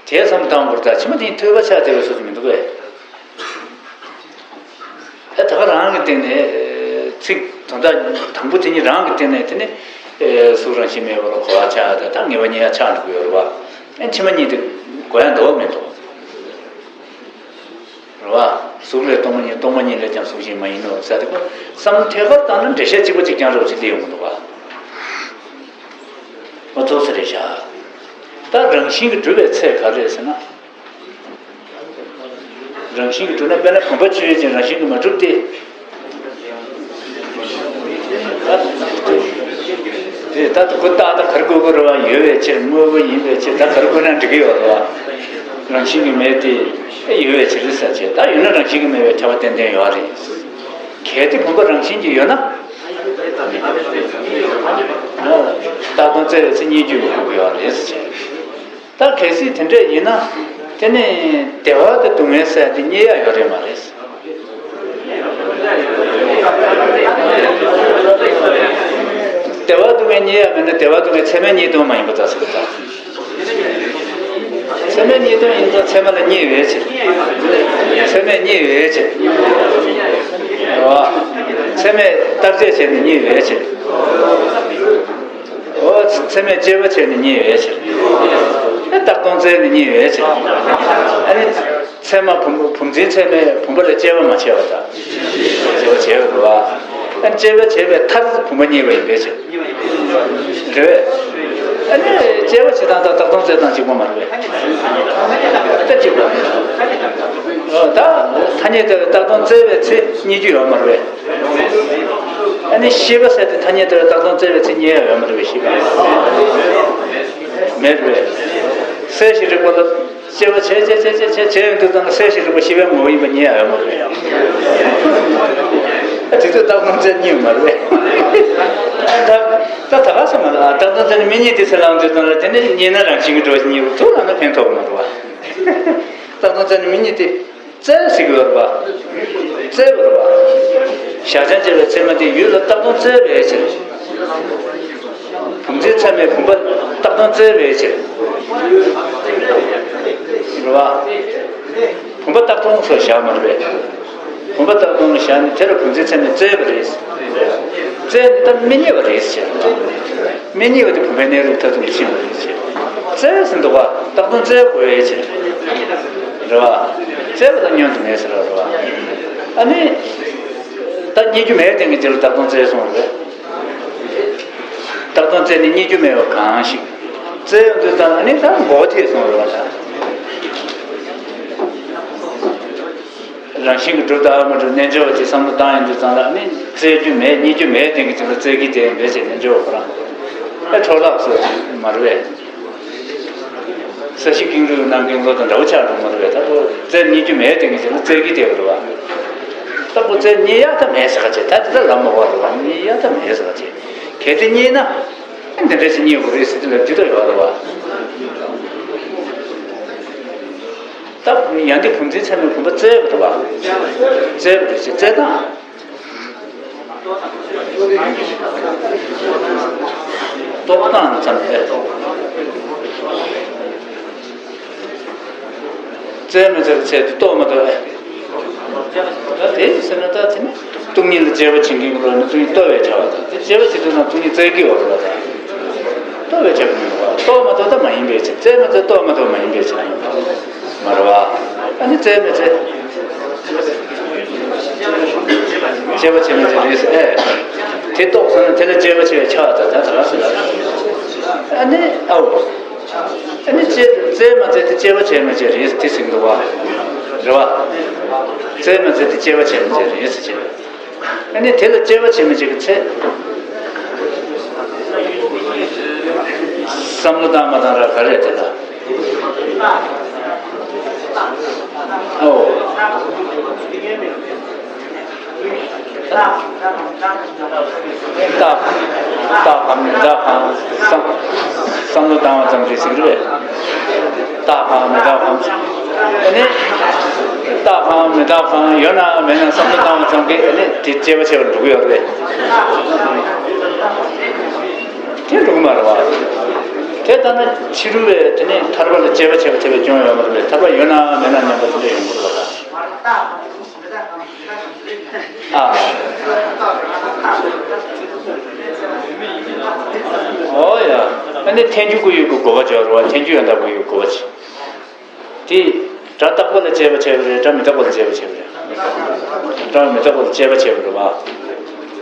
དེ་བསམ་བཏང་དགོས་རེད། ད་ཕྱི་མ་དེ་ཐོས་པ་ཆགས་བསྡད་པའི་བཟོ་ཞིག་མི་འདུག་གས། ཨེ་ད་ག་རང་གི་སྟེང་ནས་ཚིག་དོན་དག་དང་པོ་དེ་གཉིས་རང་གི་སྟེང་ནས་དེ་ནི་གཟུགས་རང་བཞིན་མེད་པ་ལ་གོ་བ་ཆགས། ད་ད་ངེས་པ་རྙེད་ཡ་ཆགས་འགྲོ་གི་ཡོད་རེད་བ། ཨེ་ཕྱི་མ་གཉིས་དེ་གོ་ཡ་འདོད་མི་འདུག་རེད་བ། གཟུགས་ལས་སྟོང་པ་ཉིད། སྟོང་པ་ཉིད་ལས་ཀྱང་གཟུགས་གཞན་མ་ཡིན་ནོ་ཟེར་དེ་ཁོ་བསམ་ཐད་ཀར་བཏང་ན་འགྲེལ་བཤད་གཅིག་པ་གཅིག་རྐྱང་རེ་བ་ཅིག་སླེབས་ཡོང་གི་འདུག་བ། མ་ཐུག་ས་རེད་ཤག་ད་རང་བཞིན་གྱིས་གྲུབ་པའི་ཚད་ག་རེ་རེད་ཟེར་ན། རང་བཞིན་གྱིས་གྲུབ་ན་དཔེར་ན་བུམ་པ་བཅུ་ཡོད་ཅིང་རང་བཞིན་གྱིས་མ་གྲུབ་སྟེ། དེ་ད་ཁོ་ཏག་ཏག་ག་རེ་བཀོད་དགོས་རེད་བ། ཡོད་པའི་ཕྱིར། དངོས་པོ་ཡིན་པའི་ཕྱིར། ད་ག་རེ་བཀོད་ན་འགྲིག་གི་ཡོད་རེད་བ། རང་བཞིན་གྱིས་མེད་དེ་ཡོད་པའི་ཕྱིར་ཟེར་བྱས། ད་ཡོད་ན་རང་བཞིན་གྱིས་མེད་པའི་ཁྱབ་པ་ཏན་ཏན་ཡོད་རེད། གལ་ཏེ་བུམ་པ་རང་བཞིན་གྱིས་ཡོད་ན། རྟག་སྟོང་བཙལ་བའི་ཚེ་རྙེད་རྒྱུ་ཡོད་ཀྱི་ཡོད་རེད་ཟེར་བྱས། ད་གལ་སྲིད་དེ་འདྲ་ཡིན་ན། དེ་ནི་བདེ་བ་དང་སྡུག་བསྔལ་ཟེར་ཡ་དེ་རྙེད་ཡ་ཡོད་རེད་མ་རེད། བདེ་བ་སྡུག་བསྔལ་རྙེད་ཡ་མེད་ན་བདེ་བ་སྡུག་བསྔལ་ཚད་མས་རྙེད་དོན་མ་ཡིན་པ་ད་ཟེར་བ་ད། ཚད་མས་རྙེད་དོན་ཡིན་ཙང་ཚད་མ་ལ་རྙེད་ཡོད་ཕྱིར། ཚད་མས་རྙེད་ཡོད་ཕྱིར། རེད་བ། ཚད་མས་བརྟག་དཔྱད་བྱས་ནས་རྙེད་ཡོད་ཕྱིར། འོ་ཚད་མས་དཔྱད་པ་བྱས་ནས་རྙེད་ཡོད་ཕྱིར། ཨ་རྟག་སྟོང་བཙལ་ནས་རྙེད་ཡོད་ཕྱིར། ཨ་ནི་ཚད་མ་བུམ་བུམ་འཛིན་ཚད་མས་བུམ་པ་ལ་དཔྱད་པ་མ་བྱས་པ་དང་། བྱས་པ་རེད་བ། ཨ་ནི་སྐྱེ་བ་བྱས་པའི་མཐར་བུམ་པ་རྙེད་པ་ཡིན་པའི་ཕྱིར། རེད་བས། ཨ་ནི་སྐྱེ་བ་བྱེད་སྟངས་དང་བཏགས་དོན་བཙལ་སྟངས་གཅིག་པ་མ་རེད་པས། ད་གཅིག་པ་རེད། ད་ཐ་སྙད་དེ་ལ་བཏགས་དོན་བཙལ་བའི་ཚེ་རྙེད་རྒྱུ་ཡོད་མ་རེད་པས། ཨ་ནི་ཤེས་པ་ཟེར་དེ་ཐ་སྙད་དེ་ལ་བཏགས་དོན་བཙལ་བའི་ཚེ་རྙེད་ཡ་ཡོད་མ་རེད་པས། ཤེས་པ་མེད་རེད་པས། གསལ་ཞིང་རིག་པ་ལ། སྐྱེ་བ་བྱས་བྱས་བྱས་བྱས་བྱས་བྱས་ཡོང་དུས་ཙམ་ལ་གསལ་ཞིང་རིག་པ་ཤེས་པའི་ངོ་བོ་ཡིན་པ་རྙེད་ཡ་ཡོད་མ་རེད། ཨ་དེ་ཚོ་བཏགས་དོན་བཙལ་རྙེད་མ་རེད་པས། ད་ད་ད་ག་ས་མ་ལ་བཏགས་དོན་བཙལ་ནས་མི་རྙེད་དེ་ཟེར་ལབ་དུས་ཙམ་ལ་དེ་ནི་རྙེད་ན་རང་བཞིན་གྱིས་གྲུབ་པ་ཞིག་རྙེད་པ་ཐུག་ལ་ན་ཕན་ཐོགས་མ་རེད་པ། བཏགས་དོན་བཙལ་ནས་མི་རྙེད་དེ། བཙལ་ཟེར་གྱི་ཡོད་རེད་པ། བཙལ་བ་རེད་པ། བཞག་བྱ་བྱས་པའི་ཚེ་མ་དེ་ཡུལ་ལ་བཏགས་དོན་བཙལ་བའི་ཕྱིར། བུམ་འཛིན་ཚད་མས་བུམ་པ་བཏགས་དོན་བཙལ་བའི་ཕྱིར། རེད་པ། བུམ་པ་བཏགས་དོན་སོགས་བཞག་མ་རེད་པས། བུམ་པ་བཏགས་དོན་ལ་བཞག་ནས་དེ་ལ་བུམ་འཛིན་ཚད་མས་བཙལ་བ་རེད། བཙལ་ནས་ད་མི་རྙེད་པ་རེད་ཟེར། མི་རྙེད་པ་དེ་བུམ་པའི་གནས་ལུགས་མཐར་ཐུག་ལ་ཕྱིན་པ་རེད་ཟེར། བཙལ་ཟེར་འདུག་པ། བཏགས་དོན་བཙལ་དགོས་ཡས་ཕྱིར། རེད་པ། བཙལ་བ་དང་བསྙོན་དུ་མེད་ཟེར་བ་རེད་པ། ཨ་ནི། ད་རྙེད་རྒྱུ་མེད་དེ་གི་རྗེས་ལ་བཏགས་དོན་བཙལ་སོང་རེད། བཏགས་དོན་བཙལ་ནས་རྙེད་རྒྱུ་མེད་པ་གང་ཞིག་བཙལ་ཡོང་དུས་ཙམ་ཨ་ནི་ད་མགོ་བོ་ཐེག་སོང་རེད་པ་ད། རང་བཞིན་གྱིས་གྲུབ་དང་མ་གྲུབ་རྣལ་འབྱོར་བ་དེ་བསམ་བློ་བཏང་ཡོང་དུས་ཙམ་ལ་ནི་བཙལ་རྒྱུ་མེད་རྙེད་རྒྱུ་མེད་དེ་གི་ཅིག་ལ་བཙལ་གྱི་དེ་འབད་བྱས་རྣལ་འབྱོར་བ་ཁོ་རང་ཨེ་འཕྲོ་བརླག་སོགས་མ་རེད་པས། ས་གཞི་ཀེང་རུས་གནང་མཁན་ལོ་དང་འདྲ་བོ་ཆགས་འགྲོ་མ་རེད་པས། ད་ཁོ་བཙལ་རྙེད་རྒྱུ་མེད་དེ་གི་ཅིག་ལ་བཙལ་གྱི་དེ་རེད་པ། ད་ཁོ་བཙལ་རྙེད་ཡག་ད་མེད་ཟེར་ག་བྱས། ད་དེ་ད་ལམ་མ་བར་རེད་པ། རྙེད་ཡག་ད་མེད་ཟེར་ག་བྱས། གལ་ཏེ་རྙེད་ན་ཨེ་འདི་འདྲ་ཞིག་རྙེད་དགོས་རེད་ཟེར་དེ་ལ་འདི་ད་ཡོད་རེད་པ། ད་ཡང་དེ་བུམ་འཛིན་ཚད་མས་བུམ་པ་བཙལ་བ་རེད་པ། བཙལ་བ་རེད་ཅེས་བཙལ་སྟངས། རྟོག་སྟངས་ཙམ་རེད། བཙལ་མི་བཙལ་བའི་ཚད་དུ་རྟོགས་མ་རྟོགས་ཨེ། ད་དེ་ཟེར་ན་ད་དེ་ནི་སྟོང་ཉིད་ལ་དཔྱད་པ་བྱེད་མཁན་གྱི་ལུགས་ནི་སྟོང་ཉིད་རྟོགས་པའི་བྱ་བ་དང་དེ་དཔྱད་པ་བྱེད་དུས་ན་སྟོང་ཉིད་བཙལ་གྱི་ཡོད་རེད་པ། ད་རྟོགས་པའི་བྱ་བ་མིན་པ་རྟོགས་མ་རྟོགས་ད་མ་ཡིན་པའི་ཕྱིར། བཙལ་མ་བཙལ་རྟོགས་མ་རྟོགས་མ་ཡིན་པའི་ཕྱིར་མ་རེད་པ། ཨ་ནི་བཙལ་མི་བཙལ། དཔྱད་པ་བྱེད་མི་བྱེད་རེད་ཟེར་ཨེ། དེ་རྟོགས་སོང་ན་དེ་ལ་དཔྱད་པ་བྱེད་པའི་ཆ་ད་ད་ད་ཟེར། ཨ་ནི་ཨའོ། ཨ་ནི་བཙལ་བཙལ་མ་བཙལ་དེ་དཔྱད་པ་བྱེད་མི་བྱེད་རེད་དེ་ཟེར་འདུག་པ། རེད་པ། བཙལ་མ་བཙལ་དེ་དཔྱད་པ་བྱེད་མི་བྱེད་རེད་ཟེར་བྱེད། ཨ་ནི་དེ་ལ་དཔྱད་པ་བྱེད་མི་བྱེད་ཀྱི་ཚེ། བསམ་བློ་བཏང་མ་བཏང་ར་ག་རེད་དེ་ལ། ཨོ། རྟག་རྟག་གམ་མི་རྟག་གམ་བསམ་བསམ་བློ་བཏང་བ་ཙམ་གྱིས་ཟིན་རེད། རྟག་གམ་མི་རྟག་གམ། ཨ་ནི། རྟག་གམ་མི་རྟག་གམ་ཡོད་ན་མེད་ན་བསམ་བློ་བཏང་བ་ཙམ་གྱིས་ཨ་ནི་དེ་དཔྱད་པ་བྱེད་པར་འགྲོ་གི་ཡོད་རེད། དེ་འགྲོ་གི་མ་རེད་པ། དེ་ལྟ་ན་ཕྱི་རོལ་པས་དེ་ནི་ཐར་པ་ལ་དཔྱད་པ་བྱེད་པ་དེ་བས་སྐྱོན་ཡོད་མ་རེད་པས། ཐར་པ་ཡོད་ན་མེད་ན་སྙམ་པ་དེ་འདྲ་ཡོང་གི་རེད་པ། ཨ། ཨོ་ཡ། ཨ་ནི་ཐལ་འགྱུར་ཀུན་ཡོད་ཀྱི་དགོས་པ་བྱས་རེད་པ། ཐལ་འགྱུར་ཡང་དག་ཀུན་ཡོད་དགོས་པ་བྱས། དེ་སྒྲ་རྟག་པ་ལ་དཔྱད་པ་བྱས་པ་རེད། སྒྲ་མི་རྟག་པ་ལ་དཔྱད་པ་བྱས་པ་རེད། སྒྲ་མི་རྟག་པ་ལ་དཔྱད་པ་བྱས་པ་རེད་པ།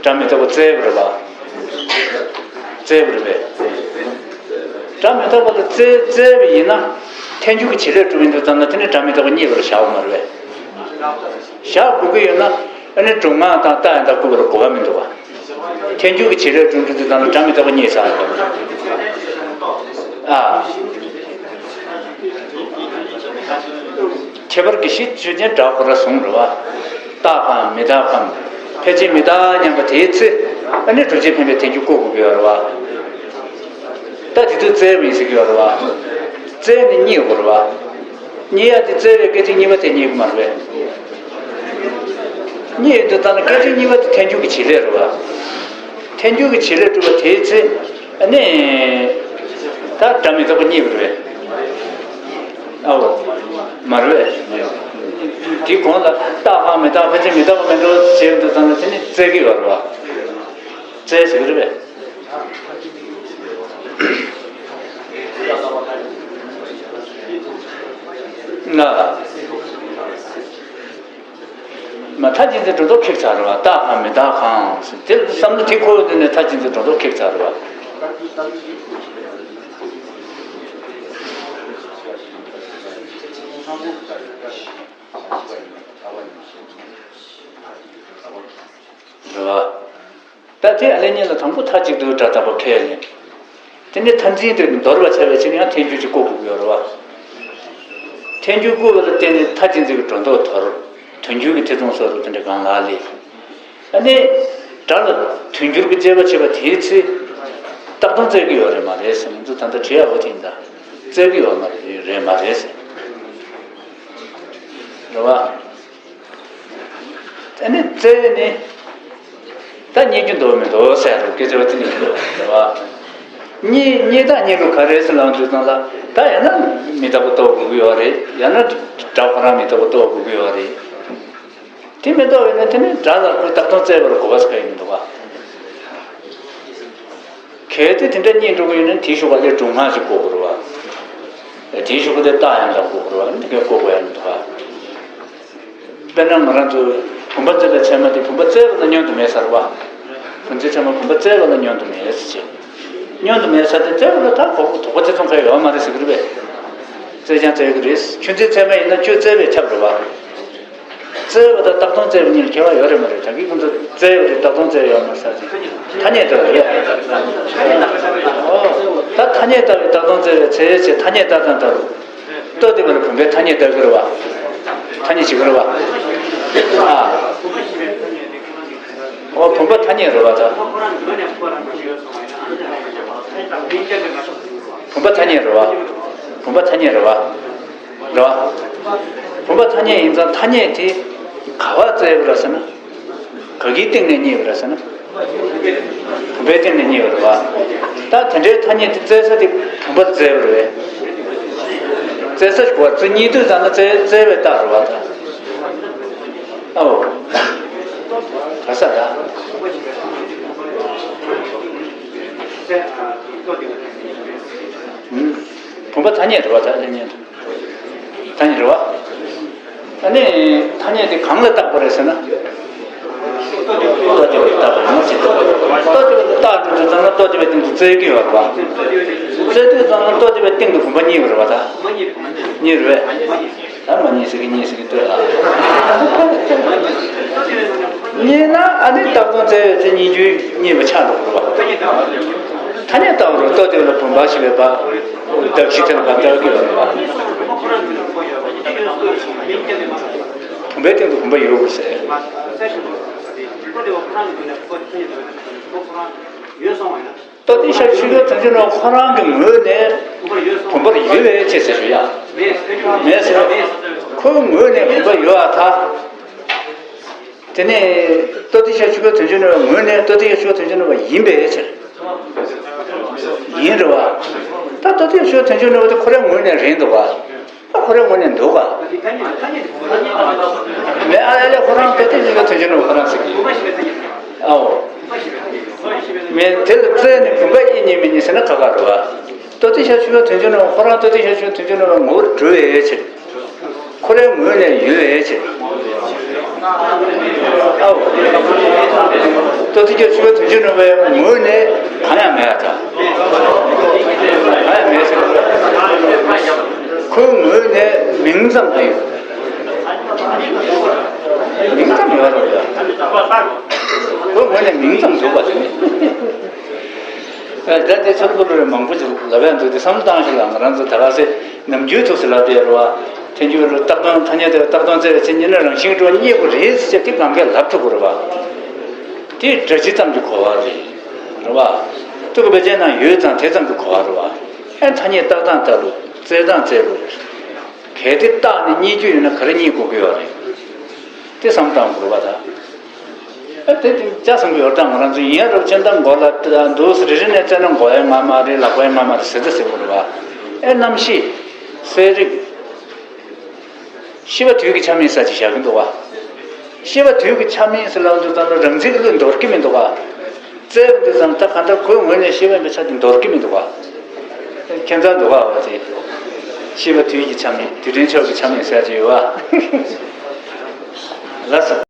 སྒྲ་མི་རྟག་པ་བཙལ་བ་རེད་པ། བཙལ་བ་རེད་པས། སྒྲ་མི་རྟག་པ་ལ་བཙལ་བཙལ་བ་ཡིན་ན། ཐལ་འགྱུར་གྱི་བྱེད་ལས་གྲུབ་ཡིན་དུས་ཙམ་ན་དེ་ནི་སྒྲ་མི་རྟག་པ་རྙེད་པར་བཞག་པ་མ་རེད་པས། བཞག་དགོས་ཀྱི་ཡོད་ན། ཨ་ནི་སྒྲུབ་ངག་དང་རྟགས་ཡང་དག་བཀོད་པ་ལ་གོ་བ་མི་འདུག་པ། ཐལ་འགྱུར་གྱི་བྱེད་ལས་གྲུབ་འགྲོ་དུས་ཙམ་ལ་སྒྲ་མི་རྟག་པ་རྙེད་ཚར་རེད། ཨ། ཁྱད་པར་གྱི་གཞི་ཆོས་ཅན་སྒྲ་ཁོ་ར་བཟུང་རེད་པ། རྟག་གམ་མི་རྟག་གམ། ཕལ་ཆེར་མི་རྟག་སྙམ་པ་དེའི་ཚེ། ཨ་ནི་སྒྲུབ་བྱེད་འཕེན་པའི་ཐལ་འགྱུར་བཀོད་དགོས་ཀྱི་ཡོད་རེད་པ། ད་དེ་དུས་བཙལ་བ་ཡིན་ཟེར་གྱི་ཡོད་རེད་པ། བཙལ་ནས་རྙེད་དགོས་རེད་པ། རྙེད་ཡ་དེ་བཙལ་བའི་སྐད་ཅིག་གཉིས་པ་དེ་རྙེད་ཀྱི་མ་རེད་པས། རྙེད་ཡོང་དུས་ཙམ་ན་སྐད་ཅིག་གཉིས་པ་དེ་ཐལ་འགྱུར་གྱི་བྱེད་ལས་རེད་པ། ཐལ་འགྱུར་གྱི་བྱེད་ལས་གྲུབ་པ་དེའི་ཚེ། ཨ་ནི། ད་སྒྲ་མི་རྟག་པ་རྙེད་པ་རེད་པས། ཨའོ། མ་རེད་པས། དེའི་གོང་ལ་རྟག་གམ་མི་རྟག་ཕལ་ཆེར་མི་རྟག་པ་མིན་འགྲོ་ཞེས་ཡོང་དུས་ཙམ་ན་དེ་ནི་བཙལ་གྱི་ཡོད་རེད་པ། བཙལ་ཟེར་གྱི་རེད་པས། ལྔ། མ་མཐའ་གཅིག་འཛིན་སྒྲོ་འདོགས་ཁེགས་ཚར་བ། རྟག་གམ་མི་རྟག་གམ་ཟེར་དེ་ལ་བསམ་བློ་དེ་འཁོར་བའི་སྟེང་ནས་མཐའ་གཅིག་འཛིན་སྒྲོ་འདོགས་ཁེགས་ཚར་བ། རེད་བ། ད་དེ་ཨ་ལེ་གཉིས་ལ་དང་པོ་མཐའ་གཅིག་ཏུ་སྒྲ་རྟག་པ་ཁས་ལེན། དེ་ནས་མཐར་འཛིན་དེ་འདོར་བར་བྱ་བའི་ཕྱིར་ཡང་ཐལ་འགྱུར་གྱི་བཀོད་དགོས་ཀྱི་ཡོད་རེད་བ། ཐལ་འགྱུར་བཀོད་པ་ལ་བརྟེན་ནས་མཐར་འཛིན་གྱི་སྒྲོ་འདོགས་དོར། དོན་འགྱུར་གྱི་ཐེ་ཚོམ་སོགས་ལ་དེ་འདྲ་གང་ལགས་ལས། ཨ་ནི། སྒྲ་ལ་དོན་འགྱུར་གྱི་དཔྱད་པ་བྱེད་པ་དེའི་ཚེ། རྟག་སྟོང་བཙལ་གྱི་ཡོད་རེད་མ་རེད་ཟེར་ང་ཚོ་ད་ལྟ་དྲི་ཡག་པོ་དེ་ཡིན་ད། བཙལ་གྱི་ཡོད་མ་རེད་རེད་མ་རེད་ཟེར། རེད་བ། ཨ་ནི་བཙལ་ནི། ད་རྙེད་རྒྱུ་འདུག་མི་འདུག་ཟེར་རོ་སྐད་ཆ་བ་དེ་ནི་འདུག་རེད་བ། རྙེད་རྙེད་དང་རྙེད་དགོས་ག་རེ་ཟེར་ལབ་དུས་ཙང་ལ་ད་ཡང་ན་མི་རྟག་པ་རྟོགས་དགོས་ཀྱི་ཡོད་རེད། ཡང་ན་སྒྲ་ཁོ་རང་མི་རྟག་པ་རྟོགས་དགོས་ཀྱི་ཡོད་རེད། དེ་མི་རྟོགས་པ་ཡིན་ན་དེ་ནི་སྒྲ་ལ་ཁོ་རྟག་སྟོང་བཙལ་བར་གོ་བ་ཟེར་ག་ཡིན་མི་འདུག་ག་གལ་ཏེ་དེ་འདྲ་རྙེད་འགྲོ་གི་ཡོད་ན་དེའི་ཤུགས་ལ་སྒྲུབ་ངག་ཅིག་དགོས་དགོས་རེད་བ། དེའི་ཤུགས་ལ་རྟགས་ཡང་དག་དགོས་དགོས་རེད་བ། འདི་གའི་དགོས་དགོས་ཡང་མི་འདུག་ག་དཔེར་ན་ང་རང་ཚོ་བུམ་པ་བཙལ་བའི་ཚད་མ་དེ་བུམ་པ་བཙལ་བ་ལ་བསྙོན་དུ་མེད་ཟེར་བ། བུམ་པའི་ཚད་མ་བུམ་པ་བཙལ་བ་ལ་བསྙོན་དུ་མེད་ཟེར་བྱས། བསྙོན་དུ་མེད་ཟེར་ཏེ་བཙལ་བ་ལ་ད་གོ་དོགས་པ་དེ་ཙམ་གང་ཡོད་མ་རེད་ཟེར་གི་རེད་པས། བཙལ་ཀྱང་བཙལ་གི་རེད། ཆུ་འཛིན་ཚད་མ་ཡིན་ན་ཆུ་བཙལ་བས་ཁྱབ་རེད་བ། བཙལ་བ་དང་རྟག་སྟོང་བཙལ་བ་གཉིས་ལ་ཁྱད་པར་ཡོད་རེད་མ་རེད། ད་གིན་ཁོང་ཚོ་བཙལ་བ་རེད་རྟག་སྟོང་བཙལ་ཡོད་མ་རེད་ཟེར་ཅིང་ཐ་སྙད་ལྟ་བ་རེད། ཨོ། ད་ཐ་སྙད་ལྟ་བའི་རྟག་སྟོང་བཙལ་བའི་ཚེ་ཡོད་ཅེས་ཐ་སྙད་ལྟ་སྟངས་ལྟ་བུ། ལྟོ་ལྡིར་བ་ལ་བུམ་པའི་ཐ་སྙད་ལྟ་གི་རེད་བ། ཐ་སྙད་བྱེད་ཀྱི་རེད་བ། ཨ། ཨོ་བུམ་པ་ཐ་སྙད་རེད་བ་ད། བུམ་པ་ཐ་སྙད་རེད་བ། བུམ་པ་ཐ་སྙད་རེད་བ། རེད་བ། བུམ་པ་ཐ་སྙད་ཡིན་ཙང་ཐ་སྙད་དེ་ག་བ་བཙལ་བ་རེད་ཟེར་ན། ག་གིའི་སྟེང་ནས་རྙེད་པ་རེད་ཟེར་ན། བུམ་པའི་སྟེང་ནས་རྙེད་པ་རེད་བ། ད་དེ་འདྲའི་ཐ་སྙད་དེ་བཙལ་ས་དེ་བུམ་པ་བཙལ་བ་རེད་བས། བཙལ་ས་ཞིག་བ་བཙལ་རྙེད་དུས་ཙམ་ལ་བཙལ་བཙལ་བའི་རྟགས་རེད་བ་ད། ཨའོ། ག་ས་ད། བུམ་པ་ཐ་སྙད་རེད་བ་ད་ལས་ཉན། ཐ་སྙད་རེད་བ། ཨ་ནི་ཐ་སྙད་དེ་གང་ལ་བཏགས་པ་རེད་ཟེར་ན། ལྟོ་ལྡིར་བ་ལ་བཏགས་པ་རེད་མ་གཏོགས། ལྟོ་ལྡིར་བ་ལ་བཏགས་འགྲོ་དུས་ཙམ་ན་ལྟོ་ལྡིར་བའི་སྟེང་དུ་བཙལ་གྱི་ཡོད་རེད་བ། བཙལ་དུས་ཙམ་ན་ལྟོ་ལྡིར་བའི་སྟེང་དུ་བུམ་པ་རྙེད་པ་རེད་བ་ད། རྙེད་རེད་བས། ད་མ་རྙེད་ཟེར་གི་རྙེད་ཟེར་གི་ལྟོས་ཨ། རྙེད་ན་ཨ་ནི་རྟག་སྟོང་བཙལ་བའི་ཚེ་རྙེད་རྒྱུ་རྙེད་པ་ཆགས་འགྲོ་གི་རེད་བ། ཐ་སྙད་ལྟ་བུ་རུ་ལྟོ་ལྡིར་བ་ལ་བུམ་པ་ཞེས་པའི་བར། གདགས་གཞི་དེ་ལ་བར་ལྟ་བུ་ཡོད་པ། བུམ་པའི་སྟེང་དུ་བུམ་པ་ཡོད་དགོས་ཟེར། ལྟོ་ལྡིར་ཤར་ཆུ་བོའི་དོན་བྱེད་ནོར་ཁོ་རང་གི་ངོས་ནས་བུམ་པར་ཡོད་པའི་ཕྱིར་ཟེར་ཞུ་ཡ། མེད་ཟེར། ཁོའི་ངོས་ནས་བུམ་པ་ཡོད་པར་ཐལ། དེ་ནས་ལྟོ་ལྡིར་ཤར་ཆུ་བོའི་དོན་བྱེད་ནོར་བའི་ངོས་ནས་ལྟོ་ལྡིར་ཤར་ཆུ་བོའི་དོན་བྱེད་ནོར་བ་ཡིན་པའི་ཕྱིར། ཡིན་རེད་བ། ད་ལྟོ་ལྡིར་ཤར་ཆུ་བོའི་དོན་བྱེད་ནོར་བ་དེ་ཁོ་རའི་ངོས་ནས་རེད་འདུག་ག་ད་ཁོ་རའི་ངོས་ནས་འདུག་ག་མེད་ཨ་ལེ་ལེ་ཁོ་རང་ལྟོ་ལྡིར་ཤར་ཆུ་བོའི་དོན་བྱེད་ནོར་བ་ཁོ་རང་ཟེར་གི། ཨའོ། མེད་དེ་ལ་བཙལ་ནས་བུམ་པ་ཡིན་རྙེད་མི་རྙེད་ཟེར་ན་ཁག་ཁག་རེད་བ། ལྟོ་ལྡིར་ཤར་ཆུ་བོའི་དོན་བྱེད་ནོར་བ་ཁོ་རང་ལྟོ་ལྡིར་ཤར་ཆུ་བོའི་དོན་བྱེད་ནོར་བའི་ངོ་བོར་གྲུབ་པའི་ཕྱིར། ཁོ་རའི་ངོས་ནས་ཡོད་པའི་ཕྱིར། ཨའོ། ལྟོ་ལྡིར་ཤར་ཆུ་བོའི་དོན་བྱེད་ནོར་བའི་ངོས་ནས་གང་ཡང་མེད་པར་ཐལ། གང་ཡང་མེད་ཟེར། ཁོའི་ངོས་ནས་མིང་ཙམ་ཡོད། མིང་ཙམ་ཡོད་རེད། ཁོའི་ངོས་ནས་མིང་ཙམ་འདུག་པ་དེ་ནི། ད་དེ་ཚོར་བུ་རེ་མང་པོ་ཅིག་ལབ་ཡ་འདུག་དེ་བསམ་བློ་བཏང་ཞིག་ལ་ང་རང་ཚོ་ད་ག་སེ་ནམ་རྒྱུན་ཐུགས་སུ་ལབ་པའི་རེད་བ། ཐལ་འགྱུར་རུ་རྟག་སྟོང་ཐ་སྙད་དེ་རྟག་སྟོང་བཙལ་བའི་ཚེ་རྙེད་ན་རང་བཞིན་གྲུབ་པ་རྙེད་དགོས་རེད་ཟེར་དེ་གང་གས་ལབ་ཐུབ་དགོས་རེད་བ། དེ་སྒྲ་སྤྱི་ཙམ་གྱི་གོ་བ་རེད། རེད་བ། ཐུགས་ཀྱི་བེད་སྤྱད་ན་ཡོད་ཙང་དེ་ཙམ་གྱི་གོ་བ་རེད་བ། ཨེ་ཐ་སྙད་བཏགས་སྟངས་ལྟ་ལུགས་བཙལ་སྟངས་བཙལ་ལུགས། གལ་ཏེ་བཏགས་ནས་རྙེད་རྒྱུ་ཡོད་ན་ག་རེ་རྙེད་དགོས་ཀྱི་ཡོད་རེད། དེ་བསམ་བཏང་དགོས་པ་དང་། ཨ་དེ་དེ་ལྕགས་ཟམ་གྱི་ཡོར་དང་ང་རང་ཚོ་ཡིན་ཡང་རབ་ཅན་དང་མགོ་ལ་འདུག་རེ་རེ་ནས་བཙལ་ན་མགོ་ཡང་ང་མ་རེད། ལག་པ་ཡང་ང་མ་རེད་ཟེར་ཚེ་ཟེར་དགོས་རེད་བ། ཨེ་རྣམ་ཤེས་གསལ་རིག་ཤེས་པ་དུས་ཀྱི་ཆ་མིན་ས་ཅིག་བཞག་གི་འདུག་བ། ཤེས་པ་དུས་ཀྱི་ཆ་མིན་ཟེར་ལབ་དུས་ཙམ་ལ་རང་འཛིན་གྱི་བློས་འདོར་གྱི་མི་འདུག་བ། བཙལ་དུས་ཙམ་ད་གང་ལྟར་ཁོའི་ངོས་ནས་ཤེས་པ་ཡིན་པའི་ཆ་དེ་འདོར་གྱི་མི་འདུག་བ། ཁྱད་མཚར་འདུག་བ་བ་དེ། ཤེས་པ་དུས་ཀྱི་ཆ་མིན་དུས་དྲན་ཕྱོགས་ཀྱི་ཆ་མིན་ཟེར་ཅིག་ཡོད་བ། ལགས་སོ།